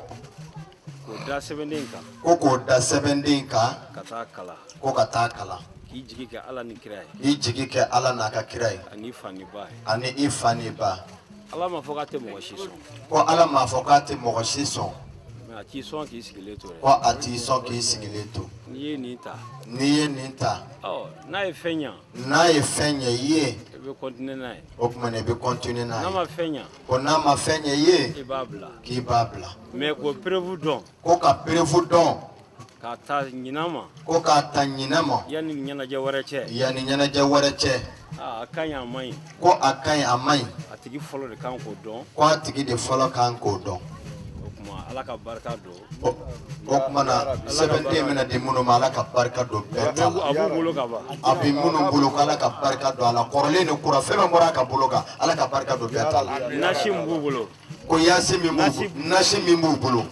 K'o da sɛbɛnden kan. Ko k'o da sɛbɛnden kan. Ka taa kalan. Ko ka taa kalan. K'i jigi kɛ Ala ni kira ye. K'i jigi kɛ Ala n'a ka kira ye. Ani fa ni ba ye. Ani i fa ni ba. Ala m'a fɔ k'a tɛ mɔgɔ si sɔn. Ko Ala m'a fɔ k'a tɛ mɔgɔ si sɔn. Mais a t'i sɔn k'i sigilen to dɛ. Ko a t'i sɔn k'i sigilen to. N'i ye nin ta. N'i ye nin ta. Ɔ, n'a ye fɛn ɲa. N'a ye fɛn ɲɛ i ye. I bɛ continuer n'a ye. O tuma na i bɛ continuer n'a ye. N'a ma fɛn ɲa. Ko n'a ma fɛn ɲɛ i ye. I b'a bila. K'i b'a bila. Mais k'o preuve dɔn. Ko ka preuve dɔn. K'a ta ɲinan ma. Ko k'a ta ɲinan ma. Yanni ɲɛnajɛ wɛrɛ cɛ. Yanni ɲɛnajɛ wɛrɛ cɛ. Aa, a ka ɲi, a man ɲi. Ko a ka ɲi, a man ɲi. A tigi fɔlɔ de kan k'o dɔn. Ko a tigi de fɔlɔ kan k'o dɔn. O tuma Ala ka barika don. O tuma na sɛbɛnden bɛna di minnu ma, Ala ka barika don bɛɛ ta la. A b'u bolo ka ban. A bɛ minnu bolo, ko Ala ka barika don a la. Kɔrɔlen ni kura, fɛn fɛn bɔra a ka bolo kan, Ala ka barika don bɛɛ ta la. Nasi min b'u bolo. Ko yasi min b'u bolo, nasi min b'u bolo.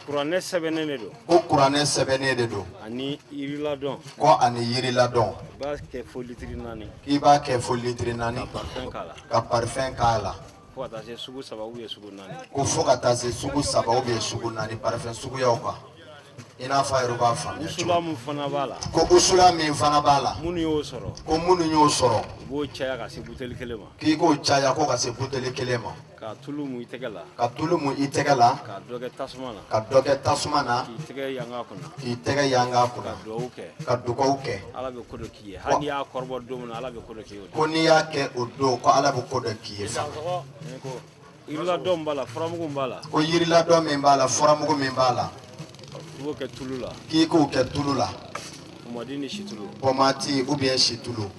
Kuranɛ sɛbɛnnen de don. Ko kuranɛ sɛbɛnnen de don. Ani yiriladɔn. Ko ani yiriladɔn. I b'a kɛ fo litiri 4. K'i b'a kɛ fo litiri 4. Ka parfum k'a la. Ka parfum k'a la. Fo ka taa se sugu 3 ou bien sugu 4. Ko fo ka taa se sugu 3 ou bien sugu 4 parfum suguyaw kan. I n'a fɔ a yɛrɛ b'a faamuya cogo. Usula min fana b'a la. Ko usula min fana b'a la. Minnu y'o sɔrɔ. Ko minnu y'o sɔrɔ. U b'o caya ka se buteli 1 ma. K'i k'o caya ko ka se buteli 1 ma. Ka tulu mun i tɛgɛ la. Ka tulu mun i tɛgɛ la. Ka dɔ kɛ tasuma na. Ka dɔ kɛ tasuma na. K'i tɛgɛ yanga kunna. K'i tɛgɛ yanga kunna. Ka duwawu kɛ. Ka dugawu kɛ. Ala bɛ ko dɔ k'i ye. Hali n'i y'a kɔrɔbɔ don min na, Ala bɛ ko dɔ k'i ye o don. Ko n'i y'a kɛ o don, ko Ala bɛ ko dɔ k'i ye fana. Yiriladɔn b'a la, furamugu b'a la. Ko yiriladɔn min b'a la, furamugu min b'a la. I b'o kɛ tulu la. K'i k'o kɛ tulu la. Pomadi ni situlu. Pomati ou bien situlu.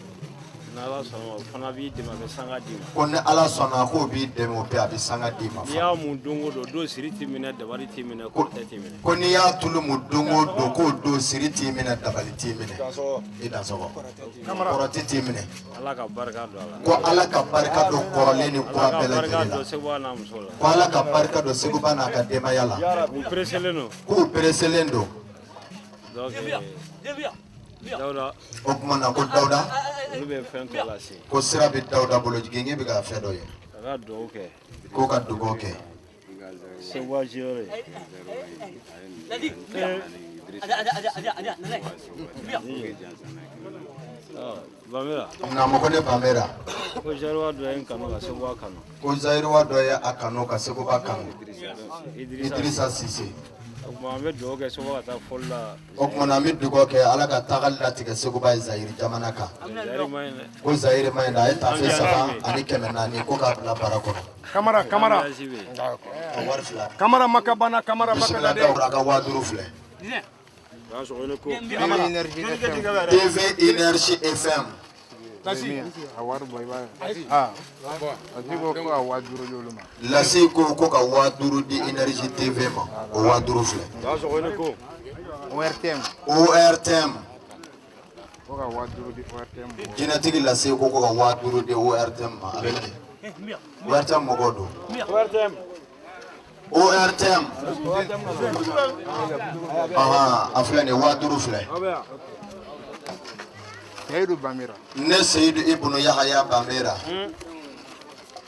N'Ala sɔnna o fana b'i dɛmɛ, a bɛ sanga d'i ma. Ko ni Ala sɔnna k'o b'i dɛmɛ, o bɛɛ a bɛ sanga d'i ma. N'i y'a mun don o don, don siri t'i minɛ, dabali t'i minɛ, kɔrɔtɛ t'i minɛ. Ko n'i y'a tulu mun don o don, k'o don siri t'i minɛ, dabali t'i minɛ. I dansɔgɔ. Kɔrɔtɛ t'i minɛ. Ala ka barika don a la. Ko Ala ka barika don kɔrɔlen ni kura bɛɛ Ala ka barika lajɛlen la. don Seguba n'a muso la. Ko Ala ka barika don Seguba n'a ka denbaya la. U pereselen don. K'u pereselen don. Donc Dawuda. O tuma na ko Dawuda. Olu bɛ fɛn tɔ lase. Ko sira bɛ Dawuda bolo, genge bɛ ka fɛn dɔ ye. A ka dugawu kɛ. Ko ka dugawu kɛ. Seguba Jiyɔrɔ. Bamera. Naamu, ko ne Bamera. Ko Zariwa dɔ ye n kanu ka Seguba kanu. Ko Zayiriwa dɔ ye a kanu ka Seguba kanu. Idirisa Sise. O tuma an bɛ dugawu kɛ Seguba ka taa fɔli la. O tuma na an bɛ dugawu kɛ Ala ka tagali latigɛ Seguba ye Zayiri jamana kan. Zayiri ma ɲi dɛ. Ko Zayiri ma ɲi dɛ, a ye tafe 3 ani 400 ko k'a bila bara kɔnɔ. Kamara, Kamara. A wari fila. Kamara Makabana, Kamara Bisimila Makadade. Dawuda ka 5000 filɛ. TV Énergie FM. A wari bɔ i b'a ye. Ah, Lasi ko ko ka 5000 di olu ma. Lasi ko ko ka 5000 di Énergie TV ma, o 5000 filɛ. ORTM. ORTM. Ko ka 5000 di ORTM ma. Jinɛtigi Lasi ko ko ka 5000 di ORTM ma, a bɛ minɛ. ORTM mɔgɔw don. ORTM. Ahan, a filɛ nin ye, 5000 filɛ. Seyidu Bamira. Ne Seyidu Ibunu Yahaya Bamira.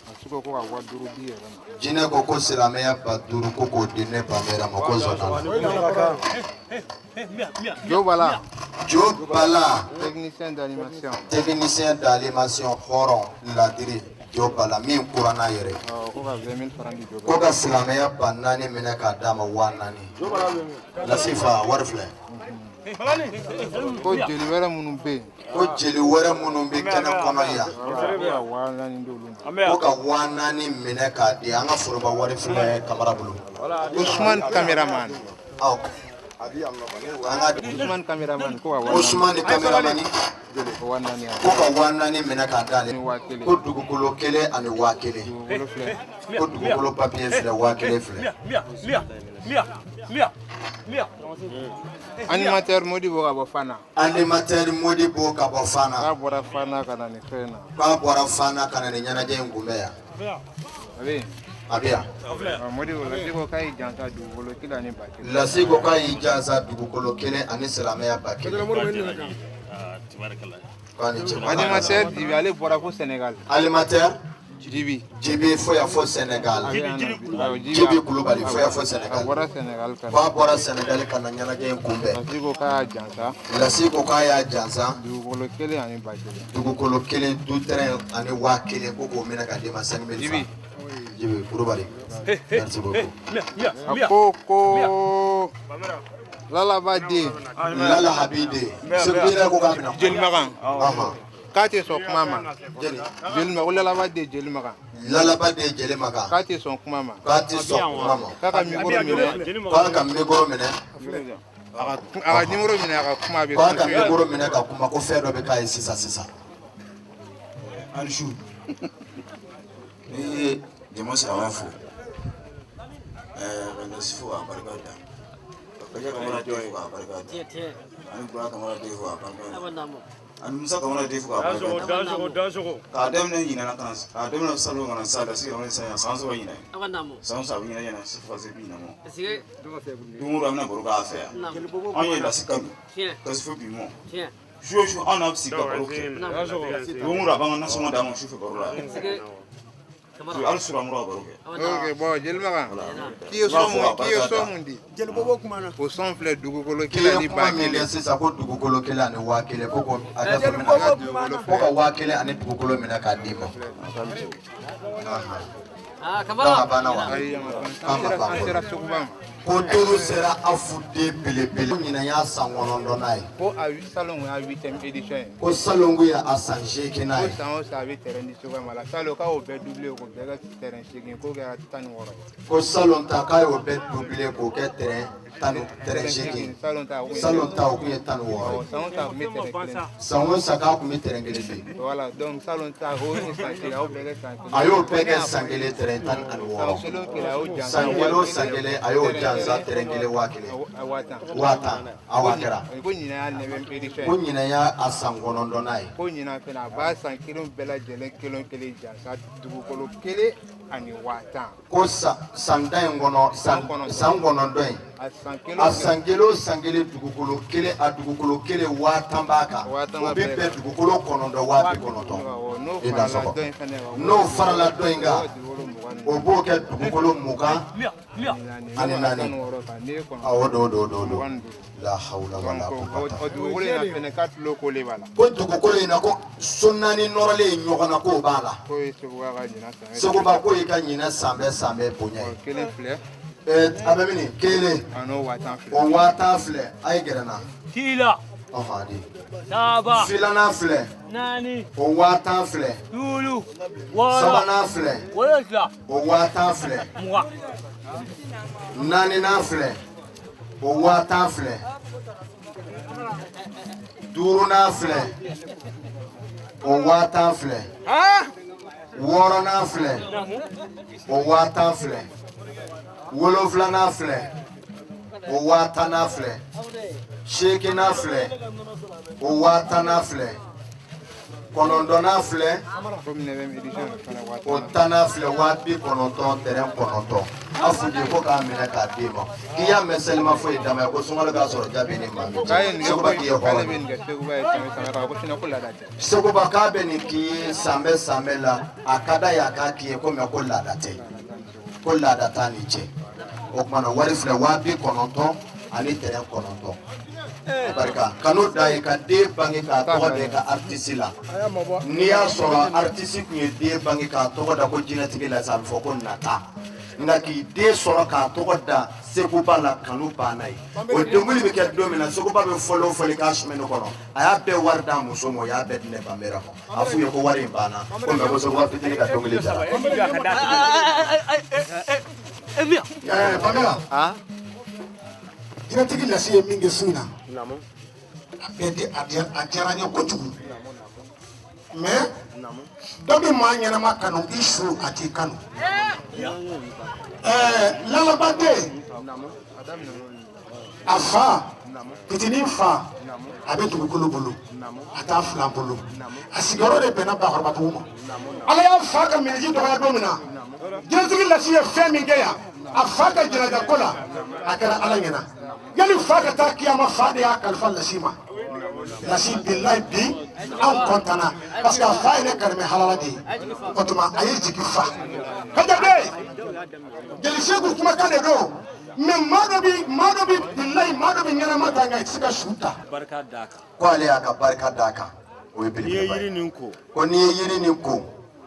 Lasi ko ko ka 5000 di yɛrɛ ma. Jinɛ ko ko silamɛya 5000 ko k'o di ne Bamira ma, ko zɔnna la. Jo Bala. Jo Bala. Technicien d'animation. Technicien d'animation, hɔrɔn ladiri, Jo Bala min kura n'a yɛrɛ. Ɔ, ko ka 20 000 francs di Jo Bala. Ko ka silamɛya 4000 minɛ k'a d'a ma, 4000. Lasifa wari filɛ. Ko jeli wɛrɛ minnu bɛ yen. Ko jeli wɛrɛ minnu bɛ kɛnɛ kɔnɔ yan. Ko ka 4000 di olu ma. Ko ka 4000 minɛ k'a di, an ka foroba wari filɛ Kamara bolo. Ousmane cameraman. Awɔ. An ka Ousmane cameraman ko ka 4000. Ousmane cameraman. 4000. Ko ka 4000 minɛ k'a d'ale. Ko dugukolo kelen ani 1000. Dugukolo filɛ. Ko dugukolo papiye filɛ, 1000 filɛ. Animateur Modibo ka bɔ Fana. Animateur Modibo ka bɔ Fana. K'a bɔra Fana ka na nin fɛn na. K'a bɔra Fana ka na nin ɲɛnajɛ in kunbɛn yan. A bɛ yen. A bɛ yan. Ɔ, Modibo, Lasi ko k'a y'i jansa dugukolo kelen ani 1000. Lasi ko k'a y'i jansa dugukolo kelen ani silamɛya 1000. K'a ni ce. Animateur Dibi, ale bɔra fo Sénégal. Animateur Jibi. Jibi fo yan fo Sénégal. Jibi Kulubali fo yan fo Sénégal. A bɔra Sénégal ka na. K'a bɔra Sénégal ka na ɲɛnajɛ in kunbɛn. Lasi ko k'a y'a jansa. Lasi ko k'a y'a jansa. Dugukolo kelen ani 1000. Dugukolo kelen, du terrain ani 1000, ko k'o minɛ k'a d'i ma, 5000 Jibi. francs. Jibi Kulubali. Merci beaucoup. A ko ko Lalaba den. Lala Habide. Segu yɛrɛ ko k'a bɛna. Jeli Makan. Ahan. K'a tɛ sɔn kuma ma. Jeli. Jeli Makan, ko Lalaba den Jeli Makan. Lalaba den Jeli Makan. K'a tɛ sɔn kuma ma. K'a tɛ sɔn kuma ma. K'a ka micro minɛ. K'a ka micro minɛ. A ka numéro minɛ, a ka kuma bɛ. K'a ka micro minɛ ka kuma, ko fɛn dɔ bɛ k'a ye sisan sisan. Ali su. Ne ye jama silamɛ fo. Ɛɛ, ka Lasi fo k'a barika da. Ka Kaja Kamara den fo k'a barika da. Ani Bura Kamara den fo k'a barika da. Ani Musa Kamara den fo k'a barika da. K'a daminɛ ɲinan ka na, k'a daminɛ salon ka na sa Lasi Kamara san yan san 3 ɲinan. San 3 a bɛ ɲinan ɲinan fo ka se bi ɲinan ma. Don o don an bɛna baro k'a fɛ yan. Anw ye Lasi kanu. Ka se fo bi ma. Su o su anw n'a bɛ sigi ka baro kɛ. Don o don a b'an ka nasɔngɔ d'an ma su fɛ baro la. Hali sura an bɔra ka baro kɛ. Ok, bon, Jeli Makan. K'i ye son mun, k'i ye son mun di? Jeli Bobo kumana. O son filɛ, dugukolo K'i kelen ye ani kuma min kɛ 1000. sisan, ko dugukolo kelen ani 1000, ko ko a ka minɛ, ko ka 1000 ani dugukolo minɛ k'a d'i ma. Donc a banna wa? Ayi, a ma ban. K'a ma ban. An sera Seguba ma. Ko turu sera afu den belebele. Ɲinan y'a san 9nan ye. Ko a salon y'a 8e édition ye. Ko salongo ye a san 8nan Ko ye. san o san a bɛ terrain di Seguba ma la. Salon k'a y'o bɛɛ doublé k'o bɛɛ kɛ terrain 8, k'o kɛra 16 ye. Ko salon ta k'a y'o bɛɛ doublé k'o kɛ terrain tan ni terrain 8. Salon ta o kun ye. Salon ta o kun ye 16 ye. San o san a kun bɛ terrain kelen. San o san k'a kun bɛ terrain kelen di. Voilà, donc salon ta o ye san 8, a y'o bɛɛ kɛ san kelen. A y'o bɛɛ kɛ san kelen terrain 16. San kelen o kelen a y'o jansa. San kelen o san kelen a y'o jansa terrain kelen 1000. 10,000. 10,000 awa kɛra. Ko ɲinan y'a 9e édition ye. Ko ɲinan y'a a san 9nan ye. Ko ɲinan fɛnɛ a b'a san kelen bɛɛ lajɛlen kelen kelen jansa dugukolo kelen ani 10,000. Ko san san tan in kɔnɔ, san san 9 in, A san kelen a san kelen o san kelen, dugukolo kelen, a dugukolo kelen 10,000 b'a kan, o bɛ bɛn dugukolo 9 90,000. N'o I da farala sɔgɔ dɔ in fɛnɛ kan. N'o farala dɔ in kan, o b'o kɛ dugukolo 24. Awɔ, don don don don, la hawla wala quwwata. O dugukolo in na fɛnɛ, k'a tulo kolen b'a la. Ko dugukolo in na, ko so naani nɔrɔlen ɲɔgɔn na, k'o b'a la. K'o ye Seguba ka ɲinan san. Seguba ko y'i ka ɲinɛ san bɛɛ san bɛɛ bonya ye. Kelen filɛ. A bɛ min kelen. A n'o 10,000 filɛ. O 10,000 filɛ, a ye gɛrɛ n na. Kila. Ɔhɔn, a di. Saba. Filanan filɛ. Naani. O 10,000 filɛ. Duuru. Wɔɔrɔ. Sabanan filɛ. Wolonfila. O 10,000 filɛ. 20. Naaninan filɛ. O 10,000 filɛ. Duurunan filɛ. O 10,000 filɛ. Wɔɔrɔnan filɛ, o 10,000 filɛ. Wolonfilanan filɛ, o 10,000nan filɛ. Seeginnan filɛ, o 10,000nan filɛ. Kɔnɔntɔnnan filɛ, o tannan filɛ, 90,000 tɛrɛn 9. A f'u ye ko k'a minɛ k'a d'e ma, k'i y'a mɛn selima foyi dama ye ko sunkalo k'a sɔrɔ jaabi ni maa min cɛ. Seguba k'i ye hɔrɔn ye. Seguba k'a bɛ nin k'i ye sanbɛ sanbɛ la, a ka d'a ye a k'a k'i ye ko mɛ ko laada tɛ, ko laada t'a ni cɛ. O tuma na wari filɛ, 90,000 ani tɛrɛn 9. Barika kanu da ye ka den bange k'a tɔgɔ da i ka artiste la. N'i y'a sɔrɔ artiste tun ye den bange k'a tɔgɔ da ko jinɛtigi la, a bɛ fɔ ko nata. Nka k'i den sɔrɔ k'a tɔgɔ da Seguba la, kanu banna ye. O denkuli bɛ kɛ don min na, Seguba bɛ fɔli o fɔli k'a semaine kɔnɔ, a y'a bɛɛ wari d'a muso ma, o y'a bɛɛ di ne Banbera ma. A f'u ye ko wari in banna ko mɛ ko Seguba fitinin ka dɔnkili jara. Banbera, jinɛtigi lasi ye min kɛ su in na, a bɛɛ di a diyara n ye kojugu. Mais dɔ bɛ maa ɲɛnama kanu, i su a t'i kanu. Lalabaden, a fa fitinin fa a bɛ dugukolo bolo, a t'a filan bolo, a sigiyɔrɔ de bɛnna Bakɔrɔbabugu ma. Ala y'a fa ka miniji dɔgɔya don min na, jinɛtigi lasi ye fɛn min kɛ yan a fa ka janaja ko la, a kɛra Ala ɲɛna. Yanni fa ka taa kiyama, fa de y'a kalifa lasi ma. Lasi bilayi bi anw kɔntanna parce que a fa ye ne karimɛ halala de ye. O tuma a ye jigi fa kajabe jeli Seku kumakan de don. Mais maa dɔ bi maa dɔ bi bilayi maa dɔ bi ɲɛnama ta, nka i tɛ se ka su ta. Barika d'a kan. Ko ale y'a ka barika d'a kan, o ye N'i ye belebeleba yiri ye. nin ko, Ko n'i ye yiri nin ko,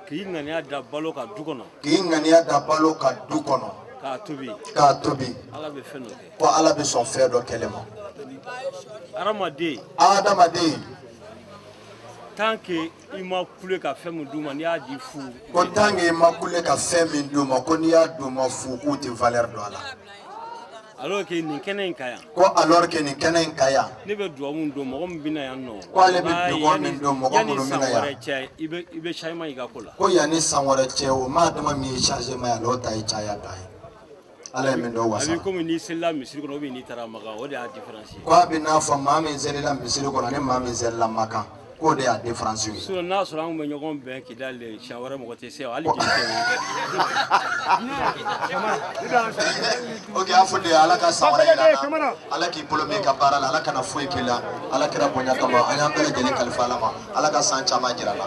k'i ŋaniya da balo ka du kɔnɔ, k'i ŋaniya da balo ka du kɔnɔ, k'a tobi, k'a tobi, Ala bɛ fɛn dɔ kɛ. Ko Ala bɛ sɔn fɛn dɔ kɛlɛ ma. Hadamaden, Adamaden, tant que i ma kule ka fɛn min d'u ma, n'i y'a di fu, ko tant que i ma kule ka fɛn min d'u ma, ko n'i y'a d'u ma fu, k'u tɛ valeur dɔn a la. Alors que nin kɛnɛ in ka yan, Ko alors que nin kɛnɛ in ka yan, ne bɛ duwawu min don mɔgɔ min bɛ na yan nɔ, ko ale bɛ walayi, dugawu min don mɔgɔ yanni minnu san bɛ na yan, wɛrɛ cɛ, i bɛ changement y'i ka ko la. Ko yanni san wɛrɛ cɛ, o maa dama min ye changement ye a la, o ta ye caya dan ye. Ala ye min dɔn A wasa. bɛ komi n'i selila misiri kɔnɔ ou bien n'i taara Makan, o de y'a différence ye. Ko a bɛ n'a fɔ maa min selila misiri kɔnɔ ni maa min selila Makan, k'o de y'a différence ye. Sinon n'a sɔrɔ an kun bɛ ɲɔgɔn bɛn Kidali de, siɲɛ wɛrɛ mɔgɔ tɛ se yan, hali jeli tɛ wuli. Ok, a fɔ de Ala ka san wɛrɛ yira an na. Ala k'i bolo mɛn i ka baara la, Ala kana foyi k'i la. Ala kira bonya kama, an y'an bɛɛ lajɛlen kalifa Ala ma. Ala ka san caman jira la.